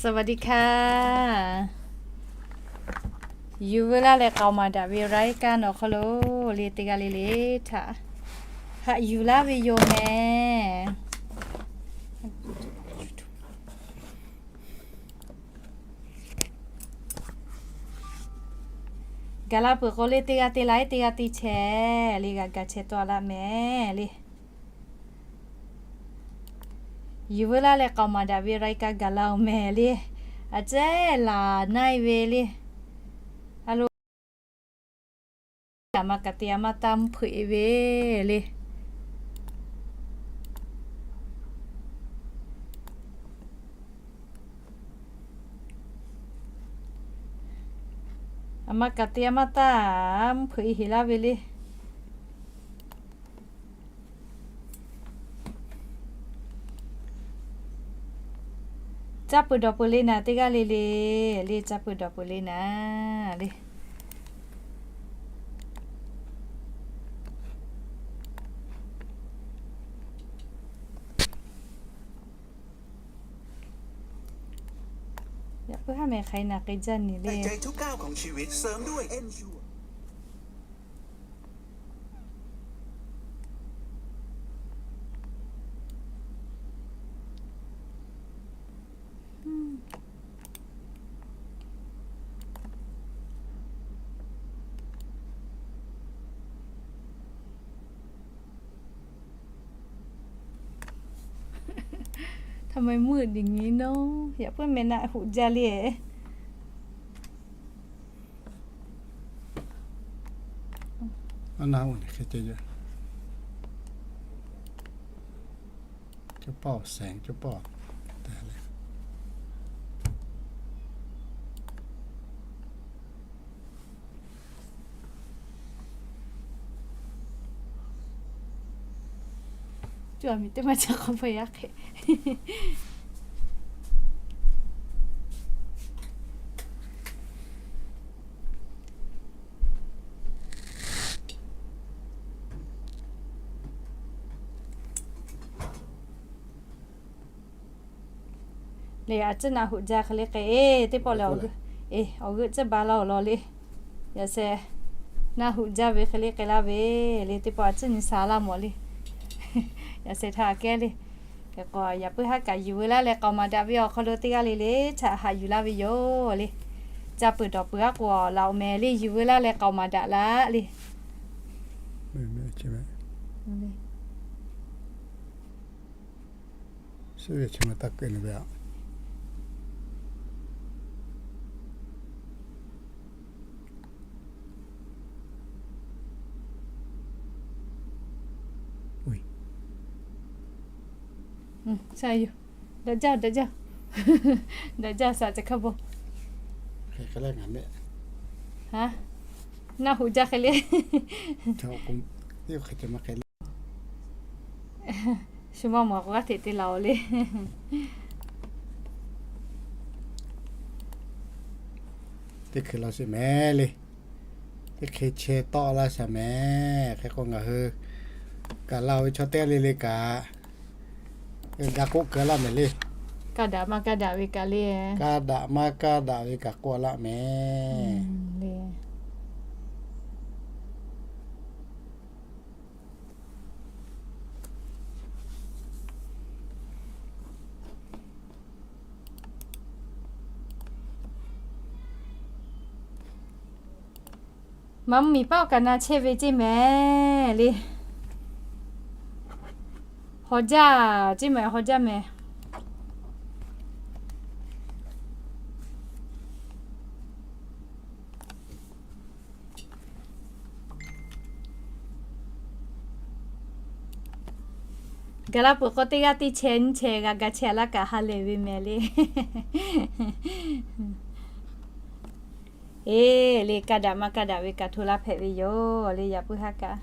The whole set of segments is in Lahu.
สวัสดีค่ะ Yuˬ veu laˇ leh k'aoˍ maˍ daꞈ ve รายการ awˬ hk'aw lo le teˇ g'aˇ le le htaꞈ haꞈ yuˬ laˇ ve yoˬ mehˍ. Gaˬ la peuˬ k'o le teˇ g'aˇ te laiˉ teˇ g'aˇ te chehˇ le g'a gaˬ chehˇ tawˆ laˇ mehˍ le. Yuˬ veu laˇ leh k'aoˍ maˍ daꞈ ve รายการ gaˬ la-oˬ mehˍ le. A cehˉ laˬ na-e ve le. A lo, a ma kaꞈ te a ma taˇ mvuhˇ hpeuꞈ-e ve le. A ma kaꞈ te a ma taˇ mvuhˇ hpeuꞈ-e heˍ laˇ ve le. Caˇ peuˬ dawˬ peuˬ le naˍ teˇ g'aˇ le le le, caˇ peuˬ dawˬ peuˬ le naˍ le. Yaꞈ puiˉ haˉ meh hk'aˬ hk'e naˍ k'ai jaˇ nyi le. ทำไมมืดอย่างนี้เนาะ Yaꞈ puiˉ meh naˆ hoꞈ jaˇ le. Aˉ naˆ hoꞈ hk'e ceh yaˇ, cawˇ pawˆ seˍ cawˇ pawˆ te le. Cuˇ a miˬ teˇ maˇ ca k'awꞈ hpawˇ yaˇ hk'e. Le a ciˉ naˆ hoꞈ jaˇ hk'e le k'ai, e teˇ pawˆ lehˬ, e awˬ g'euˆ ciˉ ba laˇ-oˬ law le. Yaꞈ sheh, naˆ hoꞈ jaˇ ve hk'e le k'ai laˇ ve le, teˇ pawˆ a ciˉ nyi sha laˇ mawˬ le. Yaꞈ sheh htaꞈ kehˉ le. Hk'e k'o yaꞈ puiˉ haˉ kaꞈ yuˬ veu laˇ leh k'aoˍ maˍ daꞈ ve awˬ hk'aw lo teˇ g'aˇ le le htaꞈ haꞈ yuˬ laˇ ve yoˬ le. Caˇ peuˬ dawˬ peuˬ aˉ k'o laˬ-oˬ mehˍ le, yuˬ veu laˇ leh k'aoˍ maˍ daꞈ laˇ le. Daꞈ jaˇ, daꞈ jaˇ, daꞈ jaˇ, saˍ ca hk'a bon. Naˆ hoꞈ jaˇ hk'e le. Shu maˇ maˬ k'o g'aˇ hteꞈ te laˬ-oˬ le. Teˇ hkui law sheˍ mehˍ le. Teˇ hkui chehˇ tawˆ laˇ shaˍ mehˍ. Hk'e k'o ngaˬ hui kaꞈ laˇ-oˬ ve chaw teˇ g'aˇ le le kaꞈ ga k'oˆ keu laˇ mehˍ le. Kaˇ daꞈ maˇ kaˇ daꞈ ve kaꞈ le. Kaˇ daꞈ maˇ kaˇ daꞈ ve kaꞈ k'oˆ laˇ mehˍ le. Maˇ mvuhˇ miˬ paˆ awˬ kaꞈ na chehˇ ve ceˇ mehˍ le. Haw jaˇ ceˇ mehˍ, haw jaˇ mehˍ. Gaˬ la peuˬ k'o teˇ g'aˇ teˇ chehˇ nyiˇ chehˇ g'a ga chehˇ laˇ kaꞈ ha lehˬ ve mehˍ le. Eˬ le, kaˇ daꞈ maˇ kaˇ daꞈ ve kaꞈ hto laˇ hpehꞈ ve yoˬ le, yaꞈ puiˉ haˉ kaꞈ.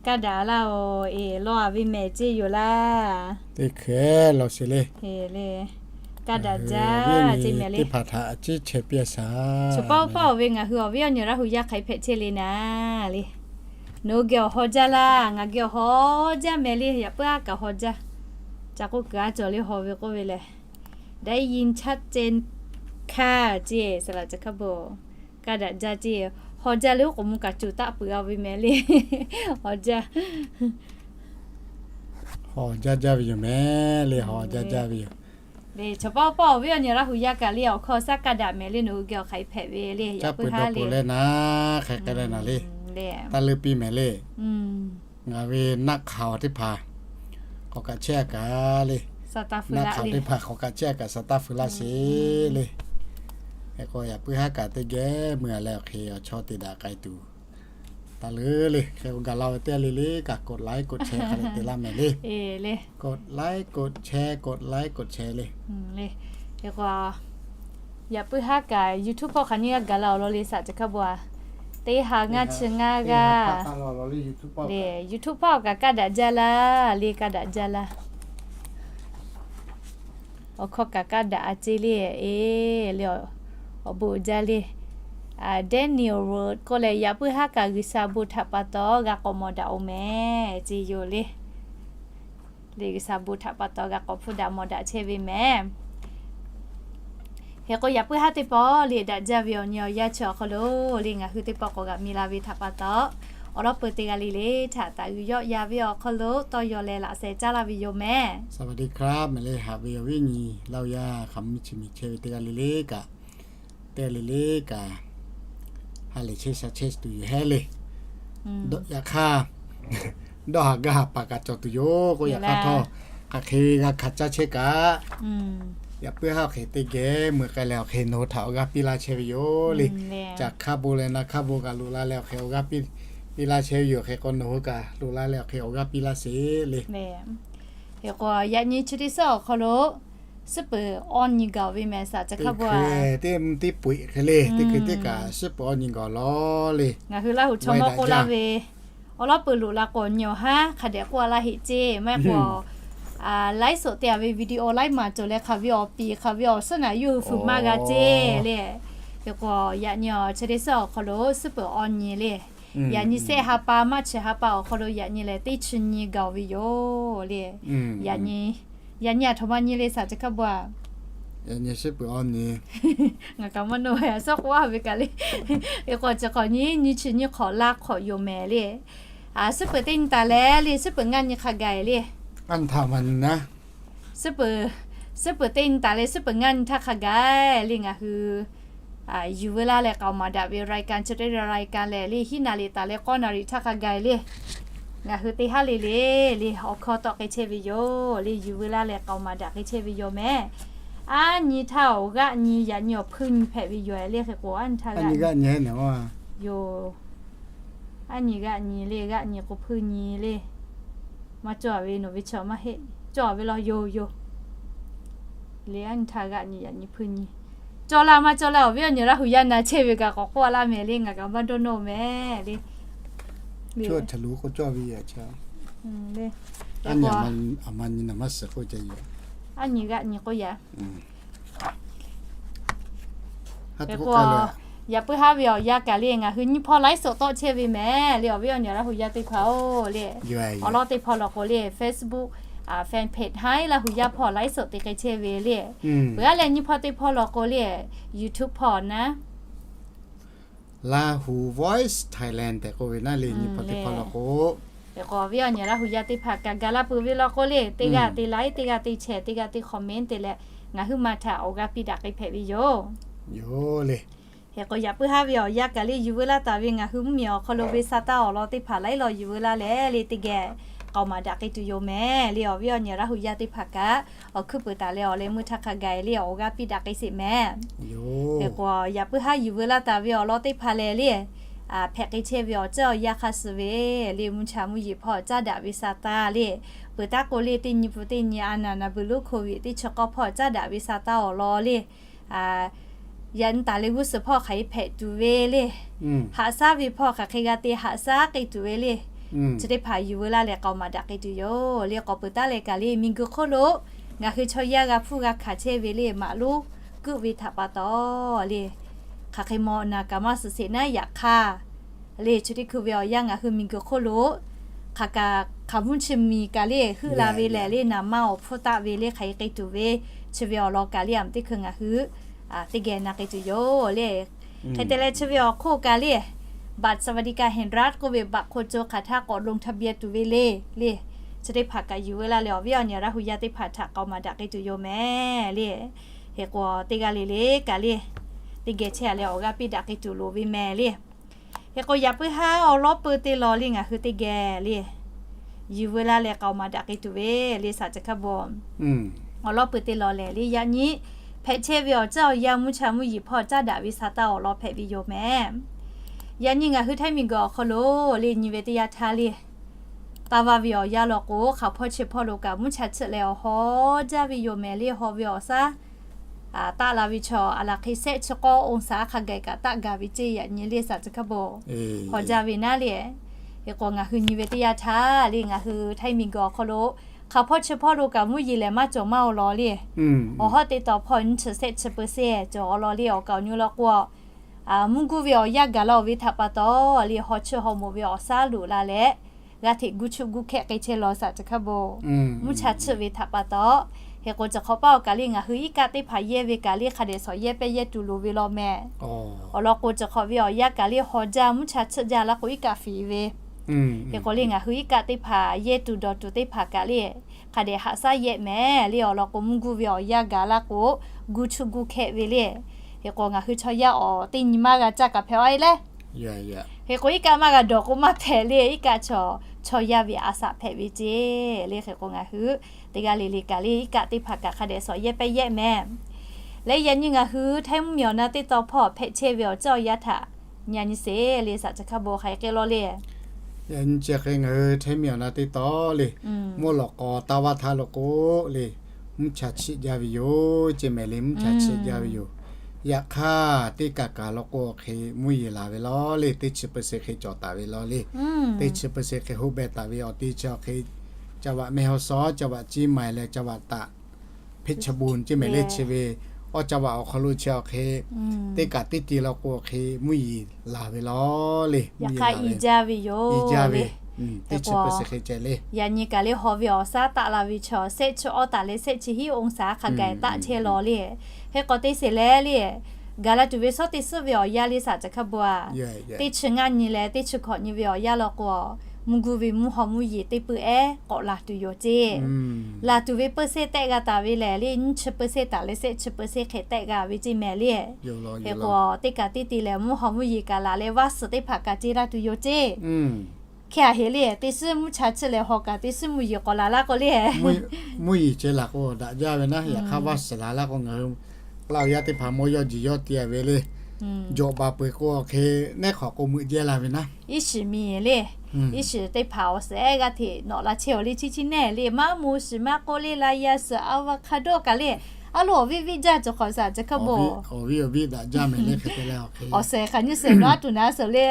Kaˇ daꞈ laˇ-oˬ, eˬ lawˬ-a ve mehˍ ceˇ yoˬ laˇ. Teˇ hkeh lawˬ sheˍ le. Kaˇ daꞈ jaˇ ceˇ mehˍ le. Teˇ hpaˍ htaꞈ ciˉ chehˇ piˇ-a shaˍ. Chaw paˆ paˆ-oˬ ve ngaˬ hui awˬ viˉ awˬ nyi Laˇ hu yaˇ hk'aˬ hk'e hpehꞈ chehˇ le naˍ le. Nawˬ hui geh awˬ haw jaˇ laˇ, ngaˬ geh awˬ haw jaˇ mehˍ le, yaꞈ puiˉ haˉ kaꞈ haw jaˇ. Ca k'oˆ kuiˬ a cawˬ le haw ve k'oˆ ve lehˬ, ได้ยินชัดเจนค่ะ ceˇ, saˍ laꞈ ca hkaˇ bon, kaˇ daꞈ jaˇ ceˇ. Haw jaˇ le oˉ k'oˍ mvuh kaꞈ cuˬ taˆ peuˬ a ve mehˍ le. Haw jaˇ, haw jaˇ jaˇ ve yoˬ mehˍ le, haw jaˇ jaˇ ve yoˬ. Chaw paˇ paˇ awˬ viˉ awˬ nyi Laˇ hu yaˇ kaꞈ le awˬ hkawˇ saˉ kaˇ daꞈ mehˍ le, nawˬ hui geh awˬ hk'aˬ hk'e hpehꞈ ve le, caˇ peuˬ dawˇ peuˬ leh naˉ hk'e k'ai leh naˍ le. Taˇ leuˆ piˇ mehˍ le. Ngaˬ ve naˆ hk'aˬ teˇ hpaˍ k'awꞈ kaꞈ chehˇ a kaꞈ le, naˆ hk'aˬ teˇ hpaˍ k'awꞈ kaꞈ chehˇ a kaꞈ saˍ taˇ feu laˇ sheˍ le. Hk'e k'o yaꞈ puiˉ haˉ kaꞈ teˇ geh mui a leh awˬ hk'e awˬ chawˇ te daꞈ k'ai tuˬ taˇ leuˉ le. Hk'e k'o gaˬ la ve teˇ g'aˇ le le kaꞈ กดไลค์ กดแชร์ hk'a leh te laˇ mehˍ le. กดไลค์ กดแชร์ กดไลค์ กดแชร์ le. Hk'e k'o yaꞈ puiˉ haˉ kaꞈ YouTube hpawˇ hk'aˬ nyiˇ g'aˇ gaˬ la awˬ lawn le saˍ ca hkaˇ bon a, teˇ ha ngaˇ chi ngaˇ g'aˇ le YouTube hpawˇ kaꞈ kaˇ daꞈ jaˇ laˇ le, kaˇ daꞈ jaˇ laˇ. Awˬ hkawˇ kaꞈ kaˇ daꞈ a ceˇ le, e le, awˬ bon jaˇ le. Daniel Road k'oˆ leh yaꞈ puiˉ haˉ kaꞈ G'uiˬsha bon htaꞈ pa taw g'a k'awꞈ mawˬ daꞈ oˬ mehˍ ceˇ yoˬ le. Le G'uiˬsha bon htaꞈ pa taw g'a k'awꞈ hpfuhˇ daꞈ mawˬ daꞈ chehˇ ve mehˍ. Hk'e k'o yaꞈ puiˉ haˉ teˇ pawˆ le daꞈ jaˇ ve awˬ nyi awˬ yanˇ chi awˬ hk'aw lo le ngaˬ hui teˇ pawˆ k'awꞈ g'a mi la ve htaꞈ pa taw, awˬ lawn peuˬ teˇ g'aˇ le le htaꞈ taˍ g'uiˬ yawˆ ya ve awˬ hk'aw lo tawˇ yaw leh laꞈ sheh caˉ laˇ ve yoˬ mehˍ. สวัสดีครับ mehˍ le, haꞈ ve awˬ viˉ nyi Laˇ hu yaˇ hk'aˬ mvuhˇ miˬ chi miˬ chehˇ ve teˇ g'aˇ le le kaꞈ, teˇ g'aˇ le le kaꞈ ha lehˬ chehˇ sha chehˇ tuˬ yoˬ hehˉ le. Yaꞈ hk'aˇ dawˇ haˍ gaˇ haˍ paˍ kaꞈ cawˬ tuˬ yoˬ k'o, yaꞈ hk'aˇ htawˇ hk'aˬ hk'e ve g'a hkanˍ caˇ chehˇ kaꞈ, yaꞈ puiˉ haˉ awˬ hk'e teˇ geh mui k'ai leh awˬ hk'e nawˬ hui htaꞈ awˬ g'aˇ piˇ laˇ chehˇ ve yoˬ le. Caˬ hk'aˇ bon leh naˆ hk'aˇ bon kaꞈ loꞈ la leh awˬ hk'e awˬ g'aˇ piˇ laˇ chehˇ ve yoˬ. Hk'e k'o nawˬ hui kaꞈ loꞈ la leh awˬ hk'e awˬ g'aˇ piˇ laˇ sheˍ le. Hk'e k'o yaꞈ nyi chi teˇ suhˉ awˬ hk'aw lo suhˉ peuˬ awˇ nyi gaˬ ve mehˍ saˍ ca hkaˇ bon a, teˇ mvuhˇ teˇ peu hk'e le teˇ hkui teˇ kaꞈ suhˉ peuˬ awˇ nyi gaˬ lawˬ le. Ngaˬ hui Laˇ hu chaw mawˇ k'oˆ laˇ ve, awˬ lawn peuˬ loꞈ la k'o nyi awˬ haˉ hk'a dehꞈ k'oˆ a laˇ heˆ ceˇ. Maˇ heˆ k'o laiˉ soꞈ te a ve video laiˉ maˬ cawˬ leh hk'aˬ ve awˬ piˍ hk'aˬ ve awˬ suhˉ naˍ yuˬ hui fuiˍ maˇ g'a ceˇ le. Hk'e k'o yaꞈ nyi awˬ chi teˇ suhˉ awˬ hk'aw lo suhˉ peuˬ awˇ nyi le. Yaꞈ nyi sehˆ ha pa maˇ chi ha pa awˬ hk'aw lo yaꞈ nyi lehˬ teˇ chi nyi gaˬ ve yoˬ le. Yaꞈ nyi aˬ htoꞈ ma nyi le saˍ ca hkaˇ bon a, yaꞈ nyi suhˉ peuˬ awˇ nyi. Ngaˬ kaꞈ maˇ nawˬ ve a suhˉ k'oˆ a ve kaꞈ le. Hk'e k'o chi hk'awꞈ nyi nyi chi nyi hk'awꞈ laˇ hk'awꞈ yoˬ mehˍ le. Suhˉ peuˬ teˇ nyi taˍ leh le suhˉ peuˬ ngaˇ nyi hk'a gaˬ le. Suhˉ peuˬ, suhˉ peuˬ teˇ nyi taˍ leh suhˉ peuˬ ngaˇ nyi htaˇ hk'a gaˬ le ngaˬ hui yuˬ veu laˇ leh k'aoˍ maˍ daꞈ ve รายการ chi teˇ รายการ lehˬ le hiˉ naˍ riˍ taˍ leh k'awˇ naˍ riˍ htaˇ hk'a gaˬ le. Ngaˬ hui teˇ haˉ le le le awˬ hkawˇ tawˆ k'ai chehˇ ve yoˬ le. Yuˬ veu laˇ leh k'aoˍ maˍ daꞈ k'ai chehˇ ve yoˬ mehˍ. Aˉ nyi htaˇ awˬ g'aˆ nyi yaꞈ nyi awˬ hpuiˇ nyi hpehꞈ ve yoˬ le. Hk'e k'o aˉ nyi htaˇ g'aˆ nyi yoˬ. Aˉ nyi g'aˆ nyi le, g'aˆ nyi k'o hpuiˇ nyi le. Maˇ cawˇ ve nawˬ ve chi maˇ heˆ, cawˇ ve law yoˬ yoˬ. Le aˉ nyi htaˇ g'aˆ nyi yaꞈ nyi hpuiˇ nyi. Cawˇ laˇ maˇ cawˇ laˇ awˬ viˉ awˬ nyi Laˇ hu yaˇ na chehˇ ve kaꞈ k'awꞈ k'oˆ a laˇ mehˍ le, ngaˬ kaꞈ maˇ dawˇ nawˇ mehˍ le. Aˉ nyi aˬ ma nyi naˬ maˇ suhˍ k'oˆ ceh yoˬ. Aˉ nyi g'aˆ nyi k'oˆ yaꞈ Hk'e k'o, yaꞈ puiˉ haˉ ve awˬ yanˇ kaꞈ le ngaˬ hui nyiˇ hpawˇ ไลฟ์สด tawˆ chehˇ ve mehˍ le. Awˬ viˉ awˬ nyi Laˇ hu yaˇ teˇ hpaˍ-oˬ le, awˬ lawn teˇ hpawˇ lawˬ k'o le Facebook fan page haiˉ Laˇ hu yaˇ hpawˇ ไลฟ์สด te k'ai chehˇ ve le. Peuˬ aˉ leh nyiˇ hpawˇ teˇ hpawˇ lawˬ k'o le YouTube hpawˇ naˉ Lahu Voice Thailand tehꞈ k'oˆ ve naˉ le, nyi hpawˇ teˇ hpawˇ lawˬ k'o, hk'e k'o awˬ viˉ awˬ nyi Laˇ hu yaˇ teˇ hpaˍ kaꞈ gaˬ la peuˬ ve lawˬ k'o le, teˇ g'aˇ te like, teˇ g'aˇ te share, teˇ g'aˇ te comment te leh ngaˬ huiˉ ma htaꞈ awˬ g'aˇ piˇ daꞈ k'ai hpehꞈ ve yoˬ. Yoˬ le. Hk'e k'o yaꞈ puiˉ haˉ ve awˬ yanˇ kaꞈ le yuˬ veu laˇ taˍ ve ngaˬ hui mvuhˇmiˬ awˬ hk'aw lo ve sa taˇ awˬ lawn teˇ hpaˍ laiˉ law yuˬ veu laˇ leh le teˇ geh k'aoˍ maˍ daꞈ k'ai tuˬ yoˬ mehˍ le. Awˬ viˉ awˬ nyi Laˇ hu yaˇ teˇ hpaˍ kaꞈ awˬ hkuiˉ peuˬ taˍ leh awˬ leh meuˇ htaˇ hk'a gaˬ le awˬ g'aˇ piˇ daꞈ k'ai sheˍ mehˍ. Hk'e k'o yaꞈ puiˉ haˉ yuˬ veu laˇ taˍ ve awˬ lawn teˇ hpaˍ leh le hpehꞈ k'ai chehˇ ve awˬ ceuˬ awˬ yanˇ hk'aˇ suh ve le mvuhˇ cha mvuhˇ yeˬ hpawˇ caˉ daꞈ ve sa taˇ le. Peuˬ taˉ k'o le teˇ nyi pun teˇ nyi a naˍ naˍ buiˬ lonˉ โควิด teˇ chi k'awˇ hpawˇ caˉ daꞈ ve sa taˇ awˬ lawn le yaꞈ nyi taˍ leh g'uˇ suhˍ hpawˇ hk'aˬ hk'e hpehꞈ tuˬ ve le, haꞈ shaˉ ve hpawˇ hk'aˬ hk'e g'a te haꞈ shaˉ k'ai tuˬ ve le. Chi teˇ hpaˍ yuˬ veu laˇ leh k'aoˍ maˍ daꞈ k'ai tuˬ yoˬ le. K'awꞈ peuˬ taˉ leh kaꞈ le miˬguiˬ hk'oˆ lo ngaˬ hui chaw yaˇ g'a hpuˇ g'a hkanˍ chehˇ ve le maꞈ lonˉ kuˆ ve htaꞈ pa taw le hk'aˬ hk'e maw naˍ kaꞈ maˇ suhˍ sheˍ naˉ yaꞈ hk'aˇ le chi teˇ hkui ve awˬ yanˇ ngaˬ hui miˬguiˬ hk'oˆ lo hk'aˬ kaꞈ hk'aˬ mvuhˇ chi miˬ kaꞈ le heuˆ la ve lehˬ le, naˍ manˇ awˬ hpfuhˇ taˆ ve le, hk'aˬ hk'e k'ai tuˬ ve, chi ve awˬ lawn kaꞈ le, aˬ teˇ hkui ngaˬ hui teˇ geh na k'ai tuˬ yoˬ le. Hk'e te leh chi ve awˬ hk'oˆ kaꞈ le, บัตรสวัสดิการแห่งรัฐ k'oˆ ve บัตรคนจน hk'aˬ htaˇ k'awꞈ ลงทะเบียน tuˬ ve le le, chi teˇ hpaˍ kaꞈ yuˬ ve laˇ leh awˬ viˉ awˬ nyi Laˇ hu yaˇ teˇ hpaˍ htaꞈ k'aoˍ maˍ daꞈ k'ai tuˬ yoˬ mehˍ le. Hk'e k'o teˇ g'aˇ le le kaꞈ le, teˇ geh chehˇ a leh awˬ g'aˇ piˇ daꞈ k'ai tuˬ loˍ ve mehˍ le. Hk'e k'o yaꞈ puiˉ haˉ awˬ lawˉ peuˬ teˇ law le ngaˬ hui teˇ geh le yuˬ ve laˇ leh k'aoˍ maˍ daꞈ k'ai tuˬ ve le, saˍ ceˬ hkaˇ bon. Awˬ lawˉ peuˬ teˇ law lehˬ le, yaꞈ nyi hpehꞈ chehˇ ve awˬ caˇ awˬ yanˇ mvuhˇ cha mvuhˇ yeˬ hpawˇ caˉ daꞈ ve sa taˇ awˬ lawn hpehꞈ ve yoˬ mehˍ. Yaꞈ nyi ngaˬ hui Htaiˇ miˬguiˬ awˬ hk'aw lo le nyi ve teˇ yanˇ htaˇ le, taˇ vaˇ ve awˬ yanˇ law k'o, hk'aˬ hpawˇ chi hpawˇ lo kaꞈ mvuhˇ cha chiˆ leh awˬ haw jaˇ ve yoˬ mehˍ le. Haw ve awˬ saˉ taˆ la ve chaw a laˬ hk'e shehˆ chi k'awˇ องศา hk'a gaˬ kaꞈ taˆ gaˬ ve ceˇ, yaꞈ nyi le saˍ ceˬ hkaˇ bon. Haw jaˇ ve naˉ le. Hk'e k'o ngaˬ hui nyi ve teˇ yanˇ htaˇ le, ngaˬ hui Htaiˇ miˬguiˬ awˬ hk'aw lo hk'aˬ hpawˇ chi hpawˇ lo kaꞈ mvuhˇ yeˬ lehˬ maˇ cawˬ maˇ awˬ lawn le. Awˬ hawˉ teˇ taw hpawˇ nyiˇ chi shehˆ chi เปอร์เซ็นต์ cawˬ awˬ lawn le. Awˬ kaˍ awˬ nu law k'o, mvuhˇ guˇ ve awˬ yanˇ gaˬ la oˬ ve htaꞈ pa taw le, haw chiˇ haw moˍ ve awˬ saˉ loꞈ la leh, g'a hteꞈ gu chuˆ gu hkehˆ k'ai chehˇ law saˍ ceˬ hkaˇ bon. Mvuhˇ cha chiˆ ve htaꞈ pa taw. Hk'e k'o chi hk'awꞈ paˇ awˬ kaˬ le ngaˬ hui iˉ kaˆ teˇ hpaˍ yehˇ ve kaꞈ le hk'a dehꞈ shawˍ yehˇ pehˇ yehˇ tuˬ loˍ ve law mehˍ. Awˬ lawn k'o chi hk'awꞈ ve awˬ yanˇ kaꞈ le haw jaˇ, mvuhˇ cha chiˆ jaˇ laˇ k'o iˉ kaˆ fiˍ ve. Hk'e k'o le ngaˬ hui iˉ kaˆ teˇ hpaˍ yehˇ tuˬ dawˬ tuˬ teˇ hpaˍ kaꞈ le, hk'a dehꞈ haꞈ shaˉ yehˆ mehˍ le. Awˬ lawn k'o mvuhˇ guˇ ve awˬ yanˇ gaˬ laˇ k'o, gu chuˆ gu hkehˆ ve le. Hk'e k'o ngaˬ hui chaw yaˇ awˬ teˇ nyi maˇ g'a caˇ kaꞈ hpehꞈ a e le. Hk'e k'o iˉ kaˆ maˇ g'a dawˬ k'o maˇ hpehꞈ le, iˉ kaˆ chaw, chaw yaˇ ve a shaꞈ hpehꞈ ve ceˇ le. Hk'e k'o ngaˬ hui teˇ g'aˇ le le kaꞈ le iˉ kaˆ teˇ hpaˍ kaꞈ hk'a dehꞈ shawˍ yehˇ pehˇ yehˇ mehˍ. Leh yaꞈ nyi ngaˬ hui Htaiˇ mvuhˇ miˬ awˬ na teˇ taw hpawˇ hpehꞈ chehˇ ve awˬ caˇ awˬ yanˇ htaꞈ nyi a nyi sheˍ le saˍ ceˬ hkaˇ bon hk'aˬ hk'e k'oˆ law le. Yaꞈ nyi chi hk'e ngaˬ hui Htaiˇ miˬ awˬ na teˇ taw le, mvuhˇ lawꞈ k'aw taˇ vaˇ htaˇ law k'o le, mvuhˇ cha chiˆ jaˇ ve yoˬ ceˇ mehˍ le, mvuhˇ cha chiˆ jaˇ ve yoˬ. Yaꞈ hk'aˇ teˇ kaˬ kaˬ law k'o hk'e mvuhˇ yeˬ laˬ ve law le, teˇ chi เปอร์เซ็นต์ hk'e cawˬ taˍ ve law le. Teˇ chi เปอร์เซ็นต์ hk'e hoˆ beh taˍ ve awˬ te chi hk'e, จังหวัดแม่ฮ่องสอน จังหวัดเชียงใหม่ leh จังหวัดตาก เพชรบูรณ์ ceˇ mehˍ le, chi ve awˬ จังหวัด awˬ hk'aw lo chi awˬ hk'e, teˇ kaˬ teˇ te law k'o hk'e mvuhˇ yeˬ laˬ ve law le. Yaꞈ hk'aˇ i jaˇ ve yoˬ le. Teˇ chi เปอร์เซ็นต์ hk'e ceh le. Yaꞈ nyi kaꞈ le haw ve awˬ saˉ taˆ la ve chaw shehˆ chi awˇ taˍ leh shehˆ chi hiˉ องศา hk'a gaˬ taˆ chehˇ law le. Hk'e k'o teˇ sheˍ leh le, gaˬ la tuˬ ve shawˉ teˇ suhˉ ve awˬ yanˇ le saˍ ceˬ hkaˇ bon a, teˇ chi ngaˇ nyi leh teˇ chi hkawꞈ nyi ve awˬ yanˇ law k'o, mvuhˇ guˇ ve mvuhˇ haw mvuhˇ yeˬ teˇ peuˬ ehˉ k'awꞈ laˬ tuˬ yoˬ ceˇ. Laˬ tuˬ ve เปอร์เซ็นต์ tehˆ g'a taˍ ve lehˬ le, nyiˇ chi เปอร์เซ็นต์ taˍ leh shehˆ chi เปอร์เซ็นต์ hk'e tehˆ g'a ve ceˇ mehˍ le. Hk'e k'o teˇ kaˬ teˇ te lehˬ mvuhˇ haw mvuhˇ yeˬ kaꞈ laˬ leh vaˇ suhˍ teˇ hpaˍ kaꞈ ce laˇ tuˬ yoˬ ceˇ. Hk'e a heˍ le, teˇ suhˉ mvuhˇ cha chiˆ leh haw kaꞈ teˇ suhˉ mvuhˇ yeˬ k'awꞈ laˬ laˇ k'o le, mvuhˇ yeˬ ceh laˬ k'o daꞈ jaˇ ve naˉ. Yaꞈ hk'aˇ vaˇ suhˍ laˬ laˇ k'o ngaˬ hui Laˇ hu yaˇ teˇ hpaˍ mawˇ yawˇ jeˬ yawˇ te ve le, jawꞈ baˬ peuˬ k'o hk'e, neˉ hk'awꞈ k'o meuꞈ jehˇ la ve naˉ. Iˉ shiˍ miˬ le, iˉ shiˍ teˇ hpaˍ awˬ suhˍ ehˉ g'aˇ hteꞈ nawꞈ la chehˇ awˬ le, chi chi neˉ le maˇ moˍ shiˍ maˇ k'oˆ le, la yaˇ suhˍ avocado kaꞈ le, a lo awˬ viˉ viˉ jaˇ cawˬ hk'awꞈ saˍ ceˬ hk'aˇ bon. Awˬ viˉ awˬ viˉ daꞈ jaˇ mehˍ le hk'e te leh awˬ hk'e, awˬ suhˍ hk'aˬ nyiˇ suhˍ nawˬ a tuˬ naˍ suhˍ le.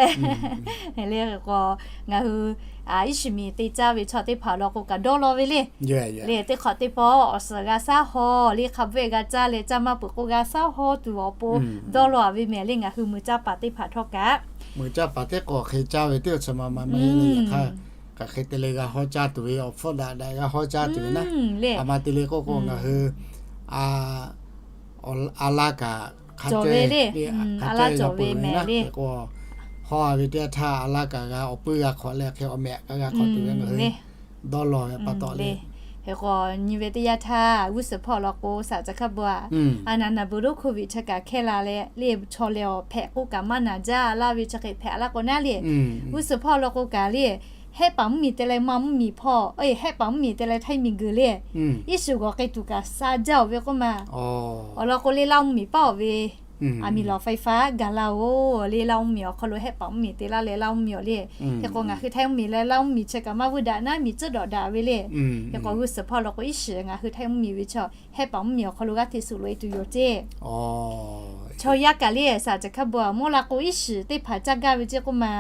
Le k'o, ngaˬ hui iˉ shiˍ miˬ te caˇ ve chaw teˇ hpaˍ law k'o kaꞈ dawˇ law ve le. Le teˇ hk'awꞈ teˇ pawˆ awˬ suhˍ g'a shaˉ haw le, hk'a bvuhˆ g'a caˇ leh caˇ maˇ peuˬ k'o g'a shaˉ haw tuˬ awˬ pon dawˇ law a ve mehˍ le. Ngaˬ hui meuꞈ caˇ paˍ teˇ hpaˍ htawˇ kaꞈ, meuꞈ caˇ paˍ teˇ k'awꞈ hk'e caˇ ve teˇ awˬ suhˍ ma ma mehˍ le. Yaꞈ hk'aˇ, hk'aˬ hk'e te leh g'a hawˇ caˇ tuˬ ve awˬ hpfuhˇ daꞈ daꞈ g'a hawˇ caˇ tuˬ ve naˉ. A ma te le k'oˆ k'o ngaˬ hui a laˇ kaꞈ hk'a cawˬ ve le, a laˇ cawˬ ve mehˍ le k'o, hawˇ a ve teˇ htaˇ a laˇ kaꞈ g'a awˬ puiˉ g'a hk'awꞈ leh hk'e awˬ mehꞈ kaꞈ g'a hk'awꞈ tuˬ ve ngaˬ hui dawˇ law ve pa taw le. Hk'e k'o nyi ve teˇ yanˇ htaˇ g'uˇ suhˍ hpawˇ law k'o saˍ caˬ hk'aˇ bon a, a naˍ naˍ beuˬ lonˉ โควิด chi kaꞈ hkehˇ la leh le, chaw leh awˬ hpehꞈ k'oˆ kaꞈ maˇ naˍ jaˇ laˇ ve chi hk'e hpehꞈ laˇ k'o naˉ le. G'uˇ suhˍ hpawˇ law k'o kaꞈ le, Hehˆ paˍ mvuhˇ miˬ te leh maˇ mvuhˇ miˬ hpawˇ, hehˆ paˍ mvuhˇ miˬ te leh Htaiˇ miˬguiˬ le, iˉ shiˍ g'awˬ k'ai tuˬ kaꞈ sha jaˇ oˬ ve k'oˆ ma. Awˬ lawn k'o le Laˇ mvuhˇ miˬ paˉ oˬ ve, aˬ miˍ lawˬ ไฟฟ้า gaˬ la oˬ le. Laˇ mvuhˇ miˬ awˬ hk'aw lo hehˆ paˍ mvuhˇ miˬ te laˇ leh Laˇ mvuhˇ miˬ awˬ le. Hk'e k'o ngaˬ hui Htaiˇ mvuhˇ miˬ leh Laˇ mvuhˇ miˬ chi kaꞈ maˇ vuiˇ daꞈ naˉ miˬ tcuhˉ dawꞈ daꞈ ve le. Hk'e k'o g'uˇ suhˍ hpawˇ law k'o iˉ shiˍ ngaˬ hui Htaiˇ mvuhˇ miˬ ve chaw hehˆ paˍ mvuhˇ miˬ awˬ hk'aw lo g'aˇ hteꞈ suhˍ loꞈ e tuˬ yoˬ ceˇ. Chaw yaˇ kaꞈ le saˍ caˬ hk'aˇ bon a mawˇ la k'o iˉ shiˍ teˇ hpaˍ caˇ gaˇ ve ceˇ k'oˆ ma.